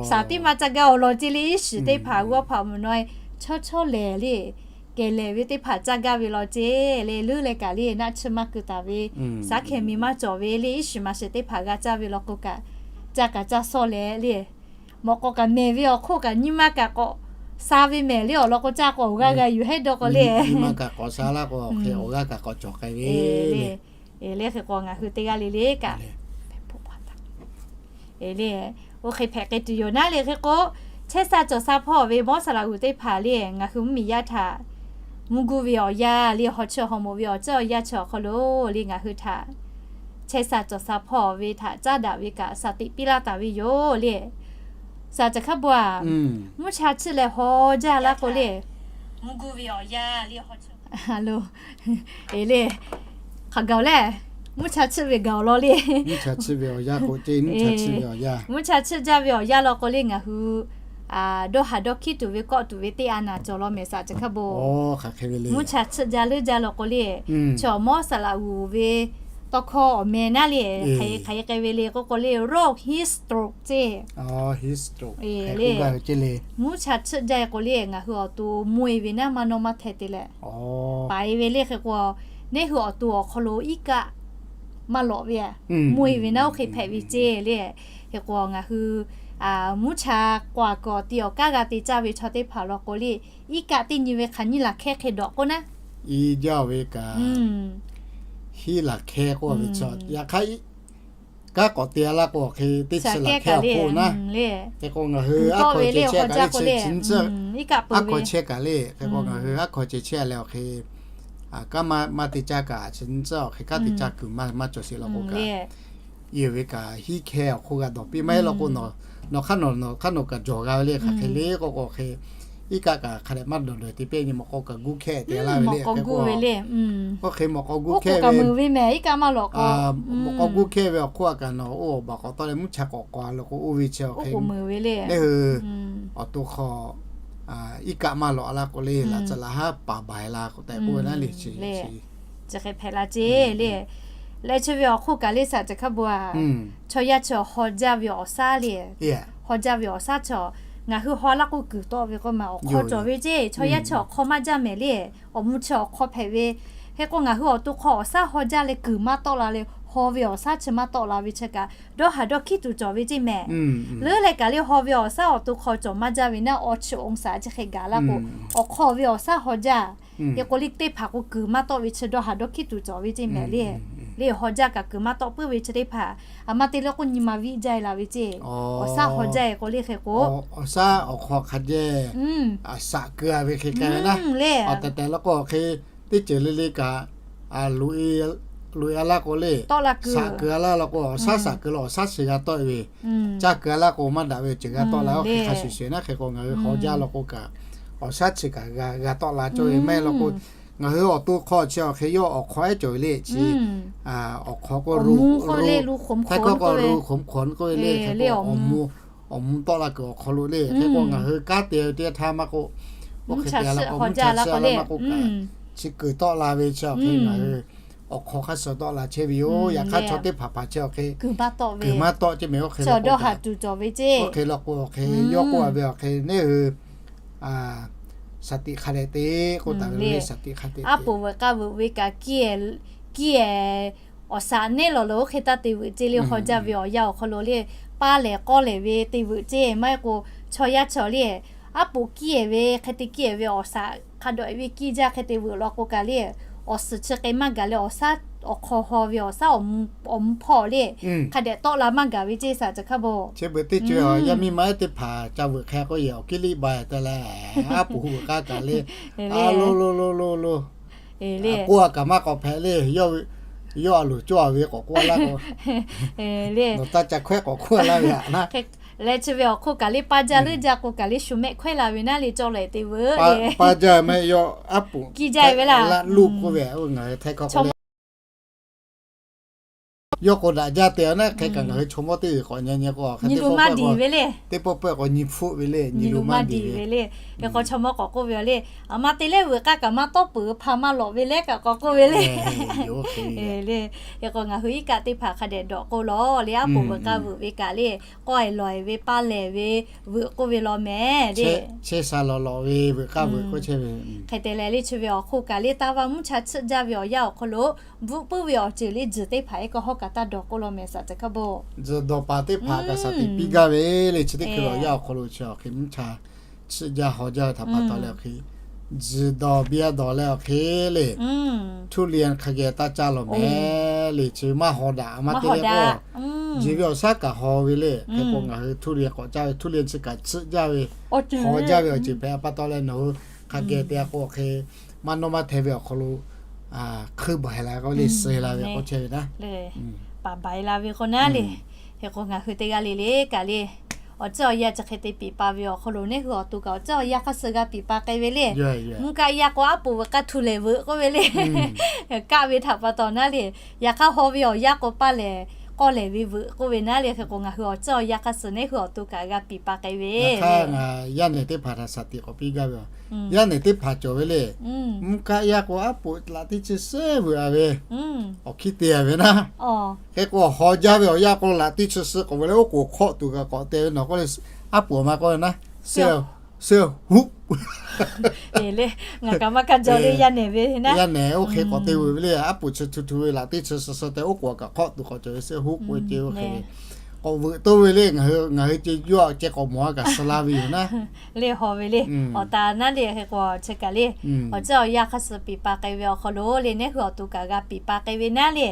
Saˍ teˇ ma caˇ gaˇ awˬ lawn ceˇ le, iˉ shiˍ teˇ hpaˍ g'awˇ hpaˍ mvuhˬ naw e, chawˇ chawˇ lehˬ le, kehˬ lehˬ ve teˇ hpaˍ caˇ gaˇ ve law ceˇ le. Leuˉ leh kaꞈ le naˆ tsuhˇ maˇ keu taˍ ve, saˉ hkeh miˬ maˇ cawˬ ve le, iˉ shiˍ maˍ shiˍ teˇ hpaˍ g'a caˇ ve law k'o kaꞈ, caˇ kaꞈ caˇ sawˇ leh le, mawꞈ k'aw kaꞈ mehˬ ve awˬ hk'oˆ kaꞈ nyi ma kaꞈ k'awꞈ Sha ve mehˍ le awˬ lawn k'o caˇ k'o awˬ g'aˇ g'a yuˬ heˆ dawˇ k'o le. Nyi ma kaꞈ k'awꞈ sha laˇ k'o, awˬ g'aˇ kaꞈ k'awꞈ cawˬ k'ai ve le. Le hk'e k'o ngaˬ hui teˇ g'aˇ le le kaꞈ le, oˇ hk'e hpehꞈ k'ai tuˬ yoˬ naˉ le. Hk'e k'o, chehˇ sha cawˬ sha hpawˇ ve mawˇ saˍ laꞈ g'uˬ teˇ hpaˍ le ngaˬ hui mvuhˇmiˬ yaˇ htaꞈ mvuhˇ guˇ ve awˬ yanˇ le, haw chiˇ haw moˍ ve awˬ ceuˬ awˬ yanˇ chi awˬ hk'aw lo le ngaˬ hui htaꞈ chehˇ sha cawˬ sha hpawˇ ve htaꞈ caˉ daꞈ ve kaꞈ shaˍ tiꞈ piˇ laˇ taˍ ve yoˬ le. Saˍ ceuˬ hk'a bon-aˬ, mvuhˇ cha chiˆ leh haw jaˇ laˇ k'o le, mvuhˇ guˇ ve awˬ yanˇ le, haw chiˇ haw moˍ le, hk'aˬ gaˬ-oˬ le, mvuhˇ cha chiˆ ve gaˬ-oˬ law le. Mvuhˇ cha chiˆ jaˇ ve awˬ yanˇ law k'o le ngaˬ hui dawˇ haˍ dawˇ hkiˉ tuˬ ve kawˆ tuˬ ve teˇ a naˍ cawˬ law mehˍ saˍ ceuˬ hk'a bon. Mvuhˇ cha chiˆ jaˇ leuˉ jaˇ law k'o le, chaw mawˇ saˍ laꞈ g'uˬ ve tawˇ hkawˇ awˬ meh naˉ le, hk'aˬ hk'e k'ai ve le k'oˆ k'o le, โรค heat stroke ceˇ le. Mvuhˇ cha chiˆ jaˇ-e k'o le ngaˬ hui awˬ to mvuh-e ve naˉ maˇ nawˇ maˇ hteh te leh, paiˍ ve le. Hk'e k'o, neˇ hui awˬ to awˬ hk'aw lo iˉ kaˆ maˇ lawꞈ ve, mvuh-e ve naˉ oˇ hk'e hpehꞈ ve ceˇ le. Hk'e k'o ngaˬ hui mvuhˇ cha k'o a kuiˬ awˬ ti awˬ kaˉ g'a te caˇ ve chaw teˇ hpaˍ law k'o le, iˉ kaˆ teˇ nyi ve hk'aˬ nyiˇ laˬ hkehˇ hk'e dawꞈ k'oˆ naˉ, i jaˇ ve kaꞈ, hiˉ laˬ hkehˇ k'oˆ ve chaw yaꞈ hk'aˇ, kanˉ k'awꞈ te-a laˇ k'o hk'e teˇ chi laˬ hkehˇ awˬ hk'oˆ naˉ. Hk'e k'o ngaˬ hui aˉ hk'aw ceh chehˇ kaꞈ le, chi chi nyi tcuhˉ, aˉ hk'aw chehˇ kaꞈ le. Hk'e k'o ngaˬ hui aˉ hk'aw ceh chehˇ leh awˬ hk'e kanˉ maˇ te caˇ kaꞈ chi nyi tcuhˉ awˬ hk'e kanˉ te caˇ kuiˬ maˇ cawˬ sheˍ law k'o kaꞈ, i ve kaꞈ hiˉ hkehˇ awˬ hk'oˆ g'a dawˬ piˇ maˇ heˆ law k'o, nawˬ hk'aˇ nawˬ nawˬ hk'aˇ nawˬ kaꞈ jawˬ g'a ve le. Hk'aˬ hk'e le k'o k'o hk'e iˉ kaˆ kaꞈ hk'a dehꞈ maˇ dawˬ dawˬ te piˇ nyi mawꞈ k'aw kaꞈ gu hkehˇ te laˇ ve le. Hk'e k'o, oˇ hk'e mawꞈ k'aw gu hkehˇ ve, mawꞈ k'aw gu hkehˇ ve awˬ hk'oˆ a kaꞈ nawˬ oˇ awˬ baˬ k'awꞈ tawˆ leh mvuhˇ cha k'awꞈ k'awꞈ a law k'o oˇ ve chi awˬ hk'e, neˇ hui awˬ to hk'aw iˉ kaˆ maˇ lawꞈ laˇ k'o le, laꞈ tcuh laꞈ haˉ paˍ baˬ-e la k'o tehꞈ k'oˆ ve naˉ le. Chi hk'e hpehꞈ la ceˇ le. Leh chi ve awˬ hk'oˆ kaꞈ le saˍ ceuˬ hk'a bon-a, chaw yaˇ chi haw jaˇ ve awˬ shaˉ le, haw jaˇ ve awˬ shaˉ chi ngaˬ hui haw laˇ k'o kuiˬ tawˆ ve k'o maˬ awˬ hk'aw cawˬ ve ceˇ. Chaw yaˇ chi awˬ hk'aw maˇ jaˇ mehˍ le, awˬ mvuh chi awˬ hk'aw hpehꞈ ve. Hk'e k'o ngaˬ hui awˬ to hk'aw awˬ shaˉ haw jaˇ leh kuiˬ maˇ tawˆ la le, haw ve awˬ shaˉ chi maˇ tawˆ la ve chi kaꞈ dawˇ haˍ dawˇ hkiˉ tuˬ cawˬ ve ceˇ mehˍ. Leuˉ leh kaꞈ le haw ve awˬ shaˉ awˬ to hk'aw cawˬ maˇ jaˇ ve naˉ, awˬ chi awˬ shaˉ chi hk'e gaˬ laˇ k'o, awˬ hk'aw ve awˬ shaˉ haw jaˇ. Hk'e k'o le teˇ hpaˍ k'o kuiˬ maˇ tawˆ ve chi dawˇ haˍ dawˇ hkiˉ tuˬ cawˬ ve ceˇ mehˍ le. Le haw jaˇ kaꞈ kuiˬ maˇ tawˆ puiˉ ve chi teˇ hpaˍ, a ma te le k'o nyi ma viˆ jaˇ-e la ve ceˇ. Awˬ shaˉ haw jaˇ-e k'o le hk'e k'o, awˬ shaˉ awˬ hk'aw hk'a jehˇ shaꞈ keu-a ve hk'e k'ai ve naˉ. Awˬ tehˬ tehˬ law k'o hk'e teˇ ceuˬ le le kaꞈ loꞈ-e laˇ k'o le, shaꞈ keu-a laˇ law k'o awˬ shaˉ shaꞈ keu la awˬ shaˉ chi g'a tawˆ ve, caˇ keu-a laˇ k'o maˇ daꞈ ve ceuˬ g'a tawˆ la. Oˇ hk'e hk'a shuˍ shuˍ naˉ. Hk'e k'o ngaˬ hui haw jaˇ law k'o kaꞈ awˬ shaˉ chi kaꞈ g'a tawˆ la cawˇ ve maˇ heˆ law k'o, ngaˬ hui awˬ to hk'aw chi awˬ hk'e yawˇ awˬ hk'aw ehˉ cawˬ ve le. Chi awˬ hk'aw k'o, hk'aˬ hk'e k'o ru hk'oꞈ hk'oꞈ k'oˆ ve le. Hk'e k'o awˬ mvuh tawˆ la kuiˬ awˬ hk'aw lo le. Hk'e k'o ngaˬ hui kanˉ te-a ve teˇ yanˇ htaˇ maˇ k'o, oˇ hk'e te-a laˇ k'o mvuhˇ cha chiˇ laˇ maˇ k'oˆ kaꞈ, chi kuiˬ tawˆ la ve chi awˬ hk'e ngaˬ hui awˬ hk'aw hk'aˇ suh tawˆ la chehˇ ve yoˬ. Yaꞈ hk'aˇ chaw teˇ hpaˍ hpaˍ chi awˬ hk'e kuiˬ maˇ tawˆ ceˇ mehˍ. Oˇ hk'e law k'o, oˇ hk'e law k'o awˬ hk'e yawˇ k'oˆ-a ve awˬ hk'e neˇ hui shaˍ tiꞈ hk'a dehꞈ te k'oˆ taˍ ve le. Shaˍ tiꞈ hk'a dehꞈ aˉ poˍ veuꞈ k'aˇ veuꞈ ve kaꞈ kiˇ-e, kiˇ-e awˬ shaꞈ neˉ lawˬ lo oˇ hk'e taˇ te veuꞈ ceˇ le. Haw jaˇ ve awˬ yanˇ awˬ hk'aw lo le, paˇ lehˬ k'awˇ lehˬ ve te veuꞈ ceˇ maˇ heˆ k'o, chaw yaˇ chaw le aˉ poˍ kiˇ-e ve hk'e te kiˇ-e ve awˬ shaꞈ hk'a dawꞈ-e ve kiˇ jaˇ hk'e te veuꞈ law k'o kaꞈ le, awˬ suhˍ chi hk'e maˇ gaˬ leh awˬ shaˉ awˬ hk'aw haw ve awˬ shaˉ awˬ mvuh hpawˇ le hk'a dehꞈ tawˆ la maˇ gaˬ ve ceˇ saˍ ceuˬ hk'a bon. Chi beuꞈ teˇ ceuˬ yaˇ miˇ ma ehˉ teˇ hpaˍ ca veuꞈ hk'e k'oˆ yehˬ awˬ kiˇ liˇ ba-e te leh, aˉ poˍ veuꞈ k'aˇ kaꞈ le, a lo lo lo lo lo, k'oˆ-a kaꞈ maˇ k'awꞈ hpehꞈ le. Yawˇ a loˍ cawˇ-a ve k'awꞈ k'oˆ laˇ k'o, nawˬ taˇ ca hkawehˉ k'awꞈ hkawehˉ laˇ ve aꞈ naˉ. Leh chi ve awˬ hk'oˆ kaꞈ le paˇ jaˇ leuˉ jaˇ k'o kaꞈ le shu mehˆ hkawehˉ la ve naˉ le cawˇ leh te veuꞈ. Paˇ jaˇ mehˆ yawˇ aˉ poˍ kiˇ jaˇ ve laˇ. Laˇ luˇ k'oˆ ve ngaˬ hui htaiˇ hkawˇ k'oˆ le. Yawˇ k'o daꞈ jaˇ te-a naˉ. Hk'e kaꞈ ngaˬ hui chaw mawˇ teˇ g'uiˬ k'awꞈ nyi nyi k'o, nyi lo maˇ diˬ ve le. Teˇ pawˆ pawehˇ k'awꞈ nyi hpfuhˆ ve le. Nyi lo maˇ diˬ ve le. Hk'e k'o chaw mawˇ k'awꞈ k'oˆ ve le, aˬ ma te leh veuꞈ k'aˇ kaꞈ maˇ tawˆ peuˬ, hpa maˇ lawꞈ ve leh kaꞈ k'awꞈ k'oˆ ve le. Le, hk'e k'o ngaˬ hui iˉ kaˆ teˇ hpaˍ hk'a dehꞈ dawꞈ k'oˆ lawˬ le, aˉ poˍ veuꞈ k'aˇ veuꞈ ve kaꞈ le, k'awˇ-e lawˬ-e ve paˇ lehˬ ve veuꞈ k'oˆ ve law mehˍ le. Chehˇ sha lawˬ lawˬ ve veuꞈ k'aˇ veuꞈ k'oˆ chehˇ ve. Hk'e te leh le chi ve awˬ hk'oˆ kaꞈ le taˇ vaˇ mvuhˇ cha chiˆ jaˇ ve awˬ yanˇ awˬ hk'aw lo bvuhꞈ puiˉ ve awˬ ceuˬ le tzuhˬ teˇ hpaˍ ehˉ k'o hawˉ kaꞈ taˇ dawˬ k'oˆ law mehˍ saˍ ceuˬ hk'a bon. Tzuhˬ dawˬ paˍ teˇ hpaˍ kaꞈ shaˍ tiꞈ piˇ gaˇ ve le. Chi teˇ hkui awˬ yanˇ awˬ hk'aw lo chi awˬ hk'e mvuhˇ cha Chiˆ jaˇ haw jaˇ ve htaꞈ pa taw leh awˬ hk'e, tzuhˬ dawˬ biˇ a dawˬ leh awˬ hk'e le, ทุเรียน hk'a geh taˇ caˇ lawˬ mehˍ le. Chi maˇ haw daꞈ maˇ te le k'o, jeˬ ve awˬ shaˉ kaꞈ haw ve le. Hk'e k'o ngaˬ hui ทุเรียน k'awꞈ caˇ ve, ทุเรียน chi kaꞈ chiˆ jaˇ ve, haw jaˇ ve awˬ ceuˬ hpehꞈ pa taw leh nawˬ hui hk'a geh te a k'o awˬ hk'e, maˇ nawˇ maˇ hte ve awˬ hk'aw lo hkui baiˬ la k'o le, suh la ve k'o chehˇ ve naˉ, paˍ baiˬ la ve k'o naˉ le. Hk'e k'o ngaˬ hui teˇ g'aˇ le le kaꞈ le, awˬ tcuhˉ awˬ yanˇ chi hk'e te piˍ pa ve awˬ hk'aw lo, neˇ hui awˬ to kaꞈ awˬ tcuhˉ awˬ yanˇ hk'aˇ suh g'a piˍ pa k'ai ve le. Mvuhˇ kaˆ yaˇ k'o aˉ poꞈ veuꞈ k'aˇ htu lehˬ veuꞈ k'oˆ ve le. Kaˆ ve htaꞈ pa taw naˉ le, yaꞈ hk'aˇ haw ve awˬ yanˇ k'o paˇ lehˬ k'awˇ lehˬ ve veuꞈ k'oˆ ve naˉ le. Hk'e k'o ngaˬ hui awˬ tcuhˉ awˬ yanˇ hk'aˇ suh neˇ hui awˬ to kaꞈ g'a piˍ pa k'ai ve. Yaˇ nehˬ teˇ hpaˍ htaꞈ shaˍ tiꞈ k'awꞈ piˇ gaˇ ve, yaˇ nehˬ teˇ hpaˍ cawˬ ve le. Mvuhˇ kaˆ yaˇ k'o aˉ poꞈ laꞈ teˇ chi suhˉ veuꞈ a ve, awˬ hkiˉ te a ve naˉ. Hk'e k'o haw jaˇ ve awˬ yanˇ k'o laꞈ teˇ chi suhˉ k'awꞈ ve le, oˉ k'oˍ hk'awˆ tuˬ kaꞈ k'awꞈ te ve nawˬ k'oˆ le, aˉ poꞈ ma k'oˆ ve naˉ, suhˉ huˆ. Ngaˬ kaꞈ maˇ kaˇ jaw le, yaˇ nehˬ ve, yaˇ nehˬ oˇ hk'e k'awꞈ te veuꞈ ve le. Aˉ poꞈ chi htu htu ve laꞈ teˇ chi suhˉ suhˉ te oˉ k'oˍ kaꞈ hk'awˆ tuˬ k'awꞈ cawˬ ve suhˉ huˆ k'oˆ ve ce oˇ hk'e k'awꞈ veuꞈ toˇ ve le. Ngaˬ hui ce yawˇ ce k'awꞈ mawˬ a kaꞈ suh la ve yoˬ naˉ. Le haw ve le. Awˬ ta naˉ le hk'e k'o chi kaꞈ le, awˬ tcuhˉ awˬ yanˇ hk'aˇ suh piˍ pa k'ai ve awˬ hk'aw lo le, neˇ hui awˬ to kaꞈ g'a piˍ pa k'ai ve naˉ le.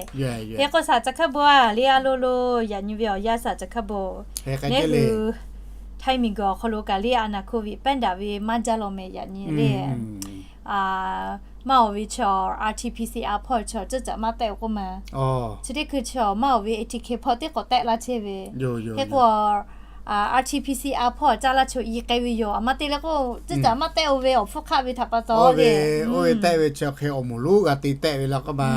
Hk'e k'o shaˍ ca hk'aˇ bon a le, a lo lo yaꞈ nyi ve awˬ yanˇ shaˍ ca hk'aˇ bon, neˇ hui Htaiˇ miˬguiˬ awˬ hk'aw lo kaꞈ le a naˍ hko viꞈ pehˉ daꞈ ve maˇ jaˇ law mehˍ yaꞈ nyi le. Maˇ awˬ ve chaw R T P C R hpawˇ chaw ceuˬ caꞈ maˇ tehˆ k'oˆ ma. Chi teˇ hkui chaw maˇ awˬ ve A T K hpawˇ teˇ k'awꞈ tehˆ laˇ chehˇ ve. Hk'e k'o R T P C R hpawˇ caˇ laˇ chaw i k'ai ve yoˬ. A ma te leh k'o ceuˬ caꞈ maˇ tehˆ oˇ ve awˬ hpfuhˇ hk'aˆ ve htaꞈ pa taw le. Oˇ ve tehˆ ve chi hk'e awˬ moˍ lonˉ g'a te tehˆ ve la k'oˆ ma.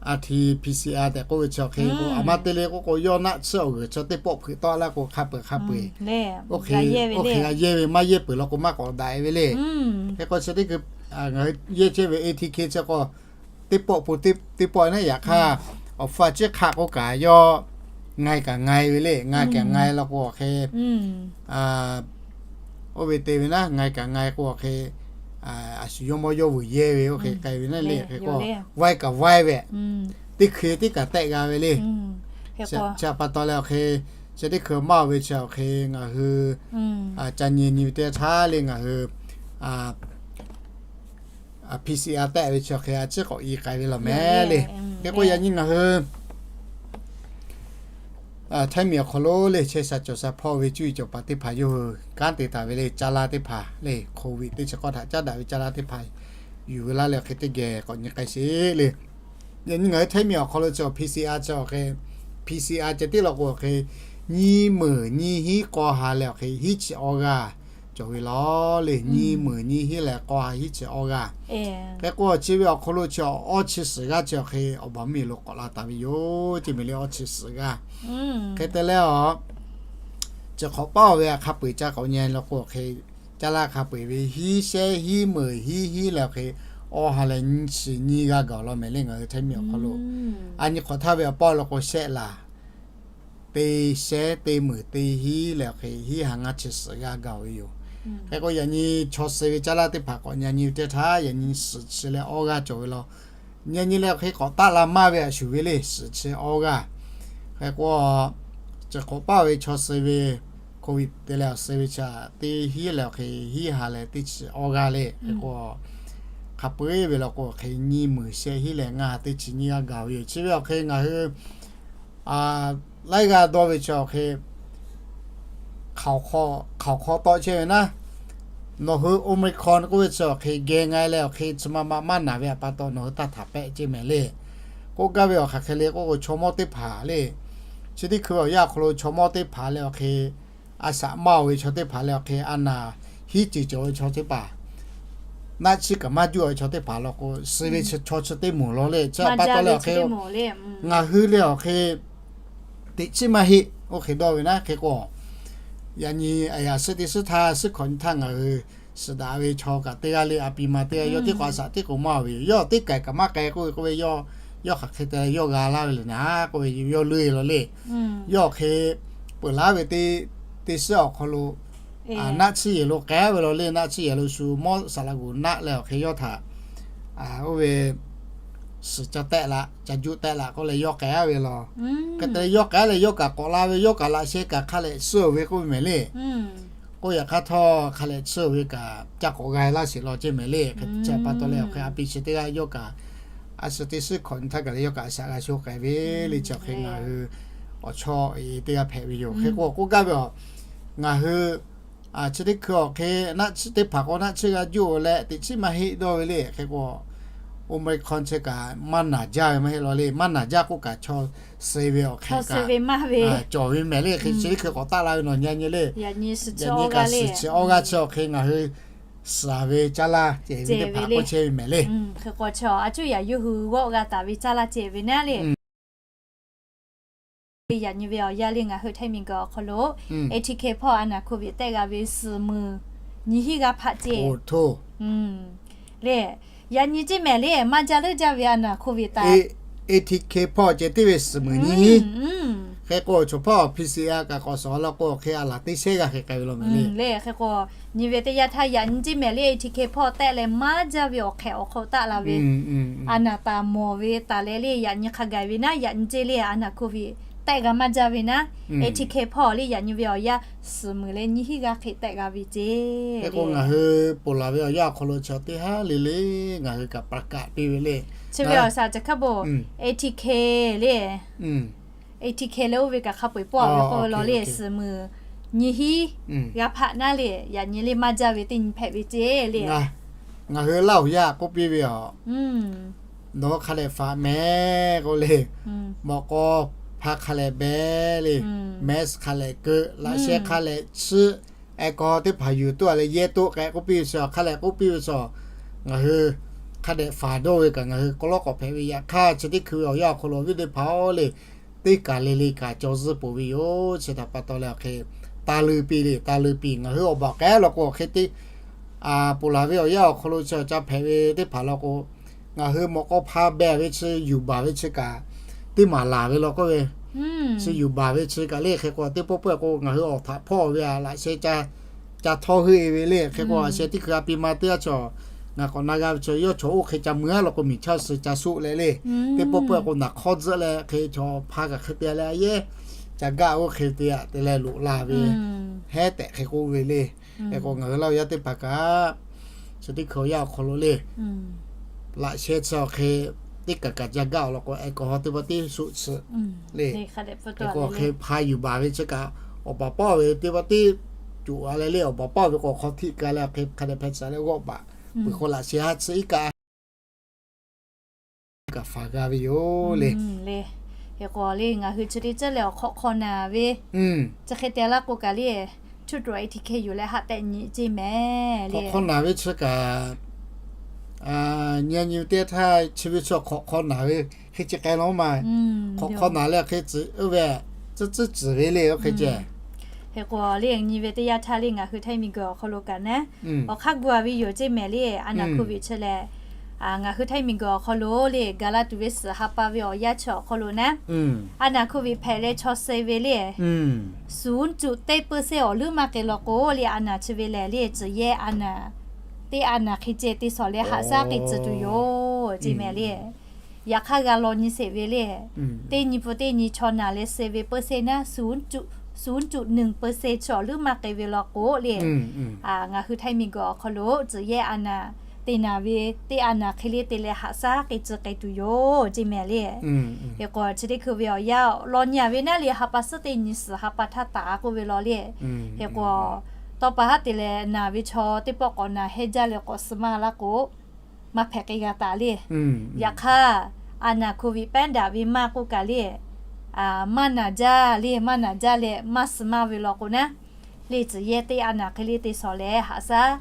R T P C R tehꞈ k'oˆ ve chi hk'e k'o a ma te le k'oˆ k'o yawˇ naˆ tsuhˇ awˬ g'uiˬ chaw teˇ pawˆ hpeuꞈ tawˆ laˇ k'o hk'a peu-eˬ hk'a peu-eˬ oˇ hk'e g'a yehˇ ve maˇ yehˇ peuˬ law k'o maˇ k'awꞈ daꞈ e ve le. Hk'e k'o chi teˇ hkui ngaˬ hui yehˇ chehˇ ve A T K chi k'o teˇ pawˆ po teˇ pawˆ naˉ yaꞈ hk'aˇ awˬ hpfuhˇ a ciˉ hk'aˆ k'oˆ kaꞈ yawˇ ngai kaꞈ ngai ve le. Ngai kaꞈ ngai law k'o awˬ hk'e oˇ ve te ve naˉ, ngai kaꞈ ngai k'o awˬ hk'e a shu yawˇ mawˇ yawˇ vuiˬ yehˇ ve oˇ hk'e k'ai ve naˉ le. Hk'e k'o vaiˇ kaꞈ vaiˇ ve, teˇ hkui teˇ kaꞈ tehˆ g'a ve le. Chi pa taw leh awˬ hk'e chi teˇ hkui maˇ awˬ ve chi awˬ hk'e ngaˬ hui ca nyi nyi ve teˇ htaˇ le ngaˬ hui P C R tehˆ ve chi awˬ hk'e a ciˉ k'awꞈ i k'ai ve law mehˍ le. Hk'e k'o yaꞈ nyi ngaˬ hui Htaiˇ miˬ awˬ hk'aw lo le chehˇ sha cawˬ sha hpawˇ ve cuˇ yiˍ cawˬ paˍ teˇ hpaˍ yawˇ hui kanˉ te taˍ ve le, caˇ laˇ teˇ hpaˍ le, hk'oˍ viꞈ teˇ chi k'awˇ htaꞈ caˉ daꞈ ve caˇ laˇ teˇ hpaˍ yuˬ ve laˇ leh awˬ hk'e teˇ geh k'awꞈ nyi k'ai sheˍ le. Yaꞈ nyi ngaˬ hui Htaiˇ miˬ awˬ hk'aw lo chi P C R chi awˬ hk'e, P C R ceh tiˉ law k'o awˬ hk'e nyiˇ meunˍ nyiˇ hinˉ k'aw ha leh awˬ hk'e hiˉ chi awˇ g'aˇ cawˬ ve law le. Nyiˇ meunˍ nyiˇ hinˉ leh k'aw ha hiˉ chi awˇ g'aˇ. Hk'e k'o chi ve awˬ hk'aw lo chi awˇ chi suhˍ g'aˇ chi awˬ hk'e awˬ baˬ miˬ lo k'awꞈ la taˍ ve yoˬ. Chi miˬ le awˇ chi suhˍ g'aˇ. Hk'e te leh a, chi hk'awꞈ paˉ ve a hk'a peu-eˬ ca k'awꞈ nyi law k'o awˬ hk'e, caˇ laˇ hk'a peu-eˬ ve hiˉ shehˉ hiˉ meunˍ hiˉ hiˉ leh awˬ hk'e awˇ ha leh nyiˇ chi nyiˇ g'aˇ gaˬ law mehˍ le ngaˬ hui Htaiˇ miˬ awˬ hk'aw lo. A nyi hk'awꞈ htaˇ ve awˬ paˇ law k'o shehˆ laˬ teˇ shehˉ teˇ meunˍ teˇ hiˉ leh awˬ hk'e hiˉ ha ngaˇ chi suhˍ g'aˇ gaˬ ve yoˬ. Hk'e k'o yaꞈ nyi chaw suh ve caˇ laˇ teˇ hpaˍ k'awꞈ nyi nyi ve teˇ htaˇ yaꞈ nyi suhˍ chi leh awˇ g'aˇ cawˬ ve law. Nyi nyi leh awˬ hk'e k'awꞈ taˆ la maˇ ve a shuˍ ve le suhˍ chi awˇ g'aˇ. Hk'e k'o chi hk'awꞈ paˉ ve chaw suh ve hk'oˆ viꞈ te leh awˬ suh ve chi teˇ hiˉ leh awˬ hk'e hiˉ ha leh teˇ chi awˇ g'aˇ le. Hk'e k'o hk'a peu-eˬ ve law k'o awˬ hk'e nyiˇ meunˍ shehˆ hiˉ leh ngaˇ ha teˇ chi nyiˇ g'aˇ gaˬ ve yoˬ. Chi ve awˬ hk'e ngaˬ hui laiˉ g'aˇ dawˇ ve chi awˬ hk'e hk'aoˍ hk'aw tawˆ chehˇ ve naˉ, nawˬ hui Omicron k'oˆ ve chi awˬ hk'e geh nga leh awˬ hk'e chi ma ma maˇ naˬ ve pa taw nawˬ hui taˇ htaꞈ pehˆ ceˇ mehˍ le. K'oˆ gaˇ ve awˬ hk'aˬ hk'e le k'oˆ k'o chaw mawˇ teˇ hpaˍ le, chi teˇ hkui awˬ yanˇ awˬ hk'aw lo chaw mawˇ teˇ hpaˍ leh awˬ hk'e a shaꞈ maˇ oˬ ve chaw teˇ hpaˍ leh awˬ hk'e a naˬ hiˉ ceˬ cawˬ ve chaw teˇ hpaˍ, naˆ chiˇ kaꞈ maˇ juˇ ve chaw teˇ hpaˍ law k'o suh ve chaw chi teˇ moˍ law le. Chi pa taw leh awˬ hk'e ngaˬ hui leh awˬ hk'e teꞈ chiˉ maˇ heˆ. Oˇ hk'e dawˇ ve naˉ hk'e k'o, yaꞈ nyi a yaꞈ suhˉ teˇ suhˉ htaˇ suhˉ hkawꞈ nyi htaˇ ngaˬ hui suhˍ daꞈ ve chaw kaꞈ teˇ g'aˇ le a pi ma teˇ g'aˇ yawˇ teˇ k'o a shaꞈ teˇ k'o maˇ oˬ ve yoˬ. Yawˇ teˇ k'ai kaꞈ maˇ k'ai k'oˆ ve k'oˆ ve, yawˇ hk'aˬ hk'e te leh yawˇ g'a laˇ ve le naˉ k'oˆ ve yawˇ leuˆ e law le. Yawˇ awˬ hk'e peuˬ laˇ ve teˇ suhˉ awˬ hk'aw lo naˆ tsuhˇ yehˬ lo k'ai ve law le. Naˆ tsuhˇ yehˬ lo shu mawˇ saˍ laꞈ g'uˬ naˆ leh awˬ hk'e yawˇ htaꞈ oˇ ve suhˍ ca tehˆ laꞈ ca juˆ tehˆ laꞈ k'oˆ leh yawˇ k'ai ve law. Hk'e te leh yawˇ k'ai leh yawˇ kaꞈ k'awꞈ la ve, yawˇ kaꞈ laꞈ sheh kaꞈ hk'a leh suh oˬ ve k'oˆ ve mehˍ le. K'oˆ yaꞈ hk'aˇ htawˇ hk'a lehˬ tsuhˇ ve kaꞈ ca k'awꞈ g'a laˇ sheˍ law ceˇ mehˍ le. Hk'e te chi pa taw leh awˬ hk'e a pi chi teˇ g'aˇ yawˇ kaꞈ a shu teˇ shiˉ hkawꞈ nyi htaˇ kaꞈ leh yawˇ kaꞈ a shaꞈ g'a sho k'ai ve le. Chi awˬ hk'e ngaˬ hui awˬ chawˇ e teˇ g'aˇ hpehꞈ ve yoˬ. Hk'e k'o k'oˆ gaˇ ve a, ngaˬ hui chi teˇ hkui awˬ hk'e naˆ tsuhˇ teˇ hpaˍ k'o naˆ tsuhˇ g'a juˇ leh teꞈ chiˉ maˇ heˆ dawˇ ve le. Hk'e k'o Omicron chi kaꞈ maˇ naˬ jaˇ ve maˇ heˆ law le. Maˇ naˬ jaˇ k'oˆ kaꞈ chaw suh ve awˬ hk'e kaꞈ cawˬ ve mehˍ le. Hk'e chi teˇ hkui k'awꞈ taˆ la ve nawˬ nyi nyi le. Yaꞈ nyi kaꞈ suhˍ chi awˇ g'aˇ chi awˬ hk'e ngaˬ hui suhˍ ve caˇ laˇ cehˬ ve teˇ hpaˍ k'oˆ chehˇ ve mehˍ le. Hk'e k'o chaw a cuˇ yaꞈ yuˇ hui g'awˆ g'a taˍ ve caˇ laˇ cehˬ ve naˉ le. Yaꞈ nyi ve awˬ yanˇ le ngaˬ hui Htaiˇ miˬguiˬ awˬ hk'aw lo A T K hpawˇ a naˬ hko viꞈ tehˆ g'a ve suhˍ muiˬ nyiˇ hinˉ g'aˇ hpaˆ cehˬ le. Yaꞈ nyi ceˇ mehˍ le maˇ jaˇ leuˉ jaˇ ve a naˬ hko viꞈ taˍ A T K hpawˇ ceh tiˉ ve suhˍ muiˬ nyiˇ hinˉ. Hk'e k'o chaw hpawˇ P C R kaꞈ k'awꞈ shawˍ law k'o hk'e a laˬ teˇ shehˉ g'aˇ hk'e k'ai ve law mehˍ le. Hk'e k'o nyi ve teˇ yanˇ htaˇ yaꞈ nyi ceˇ mehˍ le A T K hpawˇ tehˆ leh maˇ jaˇ ve awˬ hk'ehꞈ awˬ hk'aw taˆ la ve a naˬ taˍ mawˬ ve taˍ leh le yaꞈ nyi hk'a gaˬ ve naˉ yaꞈ nyi ceˇ le a naˬ hko viꞈ tehˆ g'a maˇ jaˇ ve naˉ A T K hpawˇ le yaꞈ nyi ve awˬ yanˇ suhˍ muiˬ leh nyiˇ hinˉ g'aˇ hk'e tehˆ g'a ve ceˇ. Hk'e k'o ngaˬ hui ponˬ laˬ ve awˬ yanˇ awˬ hk'aw lo chaw teˇ haˉ le le ngaˬ hui kaꞈ ประกาศ piˇ ve le. Chi ve awˬ shaˍ caˬ hk'a bo A T K le A T K leh oˇ ve kaꞈ hk'a peu-eˬ pawˆ ve k'oˆ ve law le suhˍ muiˬ nyiˇ hinˉ g'aˇ hpaˆ naˉ le yaꞈ nyi le maˇ jaˇ ve teˇ nyi hpehꞈ ve ceˇ le. Ngaˬ hui Laˇ huˍ yaˇ k'oˆ piˇ ve a, nawˬ hk'a dehꞈ faˍ mehˍ k'oˆ le, mawꞈ k'aw hpa hk'a lehꞈ beh le, mask hk'a lehꞈ keu, laꞈ sheh hk'a lehꞈ chiˆ, แอลกอฮอล์ teˇ hpaˍ yuˬ toˆ a leh yehˇ toˆ k'ehꞈ k'oˆ piˇ ve chi hk'a lehꞈ k'oˆ piˇ ve chi, ngaˬ hui hk'a dehꞈ faˍ dawˇ ve kaꞈ ngaˬ hui k'aw lawˉ k'awꞈ hpehꞈ ve yaꞈ hk'aˇ chi teˇ hkui ve awˬ yanˇ awˬ hk'aw lo viˉ teˇ hpaˍ-oˬ le, teˇ kaˬ le le kaꞈ caw zuhˇ poˬ ve yoˬ. Chi htaꞈ pa taw leh awˬ hk'e ta leuˬ piˇ le, ta leuˬ piˇ ngaˬ hui awˬ baˬ k'ehˉ law k'o awˬ hk'e te ponˬ laˬ ve awˬ yanˇ awˬ hk'aw lo chi ca hpehꞈ ve teˇ hpaˍ law k'o, ngaˬ hui mawꞈ k'aw hpa beh ve chi yuˬ baˬ ve chi kaꞈ teˇ maˍ laˬ ve law k'oˆ ve, chi yuˬ baˬ ve chi kaꞈ le hk'e k'o teˇ pawˆ pawˆ k'o ngaˬ hui awˬ htaꞈ hpawˇ ve a laꞈ sheh ca htawˇ heuˆ e ve le. Hk'e k'o a sheh teˇ hkui a pi ma teˇ g'aˇ chaw ngaˬ k'awꞈ na g'a ve chi yawˇ chaw oˇ hk'e ca mui a law k'o miˬ chaˇ suh ca shoˆ leh le, teˇ pawˆ pawˆ k'o naˬ hk'awˇ tzuhˆ leh hk'e chaw hpa kaꞈ hk'e te leh a yehˇ ca gaˆ oˇ hk'e te a te leh loꞈ la ve hehˉ tehꞈ hk'e k'oˆ ve le. Hk'e k'o ngaˬ hui Laˇ huˍ yaˇ teˇ hpaˍ kaꞈ chi teˇ hkui awˬ yanˇ awˬ hk'aw lo le laꞈ sheh chi awˬ hk'e teˇ kaˬ kaꞈ ca gaˆ law k'o แอลกอฮอล์ teˇ pawˆ teˇ shoˆ chi le. Hk'e k'o hk'e hpa yuˬ baˬ ve chi kaꞈ awˬ baˬ pawˆ ve teˇ pawˆ teˇ coˬ a leh le awˬ baˬ pawˆ ve k'o hk'aw htiˆ ka leh hk'e hk'a dehꞈ hpehꞈ tcuh leh g'awˆ baˬ peuˬ k'o laꞈ sheh ha chi iˉ kaꞈ kaꞈ faˍ g'a ve yoˬ le. Hk'e k'o le ngaˬ hui chi teˇ ceuˬ leh awˬ hk'awꞈ hk'aw naˍ ve chi hk'e te laˇ k'o kaꞈ le ทุตรวจ A T K yuˬ leh haꞈ tehꞈ nyi ceˇ mehˍ le. Hk'awꞈ hk'aw naˍ ve chi kaꞈ nyi nyi teˇ htaˇ chi ve chi hk'awꞈ hk'aw naˍ ve hk'e chi k'ai law ma. Hk'awꞈ hk'aw naˍ leh hk'e tcuh oˇ ve tcuhˉ tcuhˉ tcuhˍ ve le oˇ hk'e ceh. Hk'e k'o le nyi ve teˇ yanˇ htaˇ le ngaˬ hui Htaiˇ miˬguiˬ awˬ hk'aw lo kaꞈ naˉ awˬ hk'aˇ gu a ve yoˬ ceˇ mehˍ le. A naˬ hko viꞈ chi leh ngaˬ hui Htaiˇ miˬguiˬ awˬ hk'aw lo le gaˬ la tuˬ ve suhˍ ha pa ve awˬ yanˇ chi awˬ hk'aw lo naˉ a naˬ hko viꞈ hpehꞈ leh chaw suh ve le ศูนย์จุด teˇ เปอร์เซ็นต์ awˬ leuˉ maˇ k'ai law k'o le a naˬ chi ve lehˬ le tcuh yehˇ a naˬ teˇ a naˬ hk'e ceh te shawˍ leh haꞈ shaˉ k'ai tcuh tuˬ yoˬ ceˇ mehˍ le. Yaꞈ hk'aˇ g'a law nyi sheˍ ve le. Teˇ nyi pfuhˇ teˇ nyi chaw naˬ leh suh ve เปอร์เซ็นต์ naˉ ศูนย์จุด ศูนย์จุดหนึ่งเปอร์เซ็นต์ chaw leuˉ maˇ k'ai ve law k'o le ngaˬ hui Htaiˇ miˬguiˬ awˬ hk'aw lo tcuh yehˇ a naˬ te naˬ ve teˇ a naˬ hk'e le te leh haꞈ shaˉ k'ai tcuh k'ai tuˬ yoˬ ceˇ mehˍ le. Hk'e k'o chi teˇ hkui ve awˬ yanˇ law nyi a ve naˉ le ha pa suhˉ teˇ nyi suhˍ ha pa htaˇ taˍ k'oˆ ve law le. Hk'e k'o tawˇ pa haˉ te leh naˬ ve chaw teˇ pawˆ k'awꞈ naˬ hehnˇ jaˇ leh k'awꞈ suh maˇ laˇ k'o maˇ hpehꞈ k'ai g'a taˍ le. Yaꞈ hk'aˇ a naˬ hko viꞈ pehˉ daꞈ ve maˇ k'oˆ kaꞈ le maˇ naˬ jaˇ le maˇ naˬ jaˇ leh maˇ suh maˇ ve law k'o naˉ le tcuh yehˇ teˇ a naˬ hk'e le te shawˍ leh haꞈ shaˉ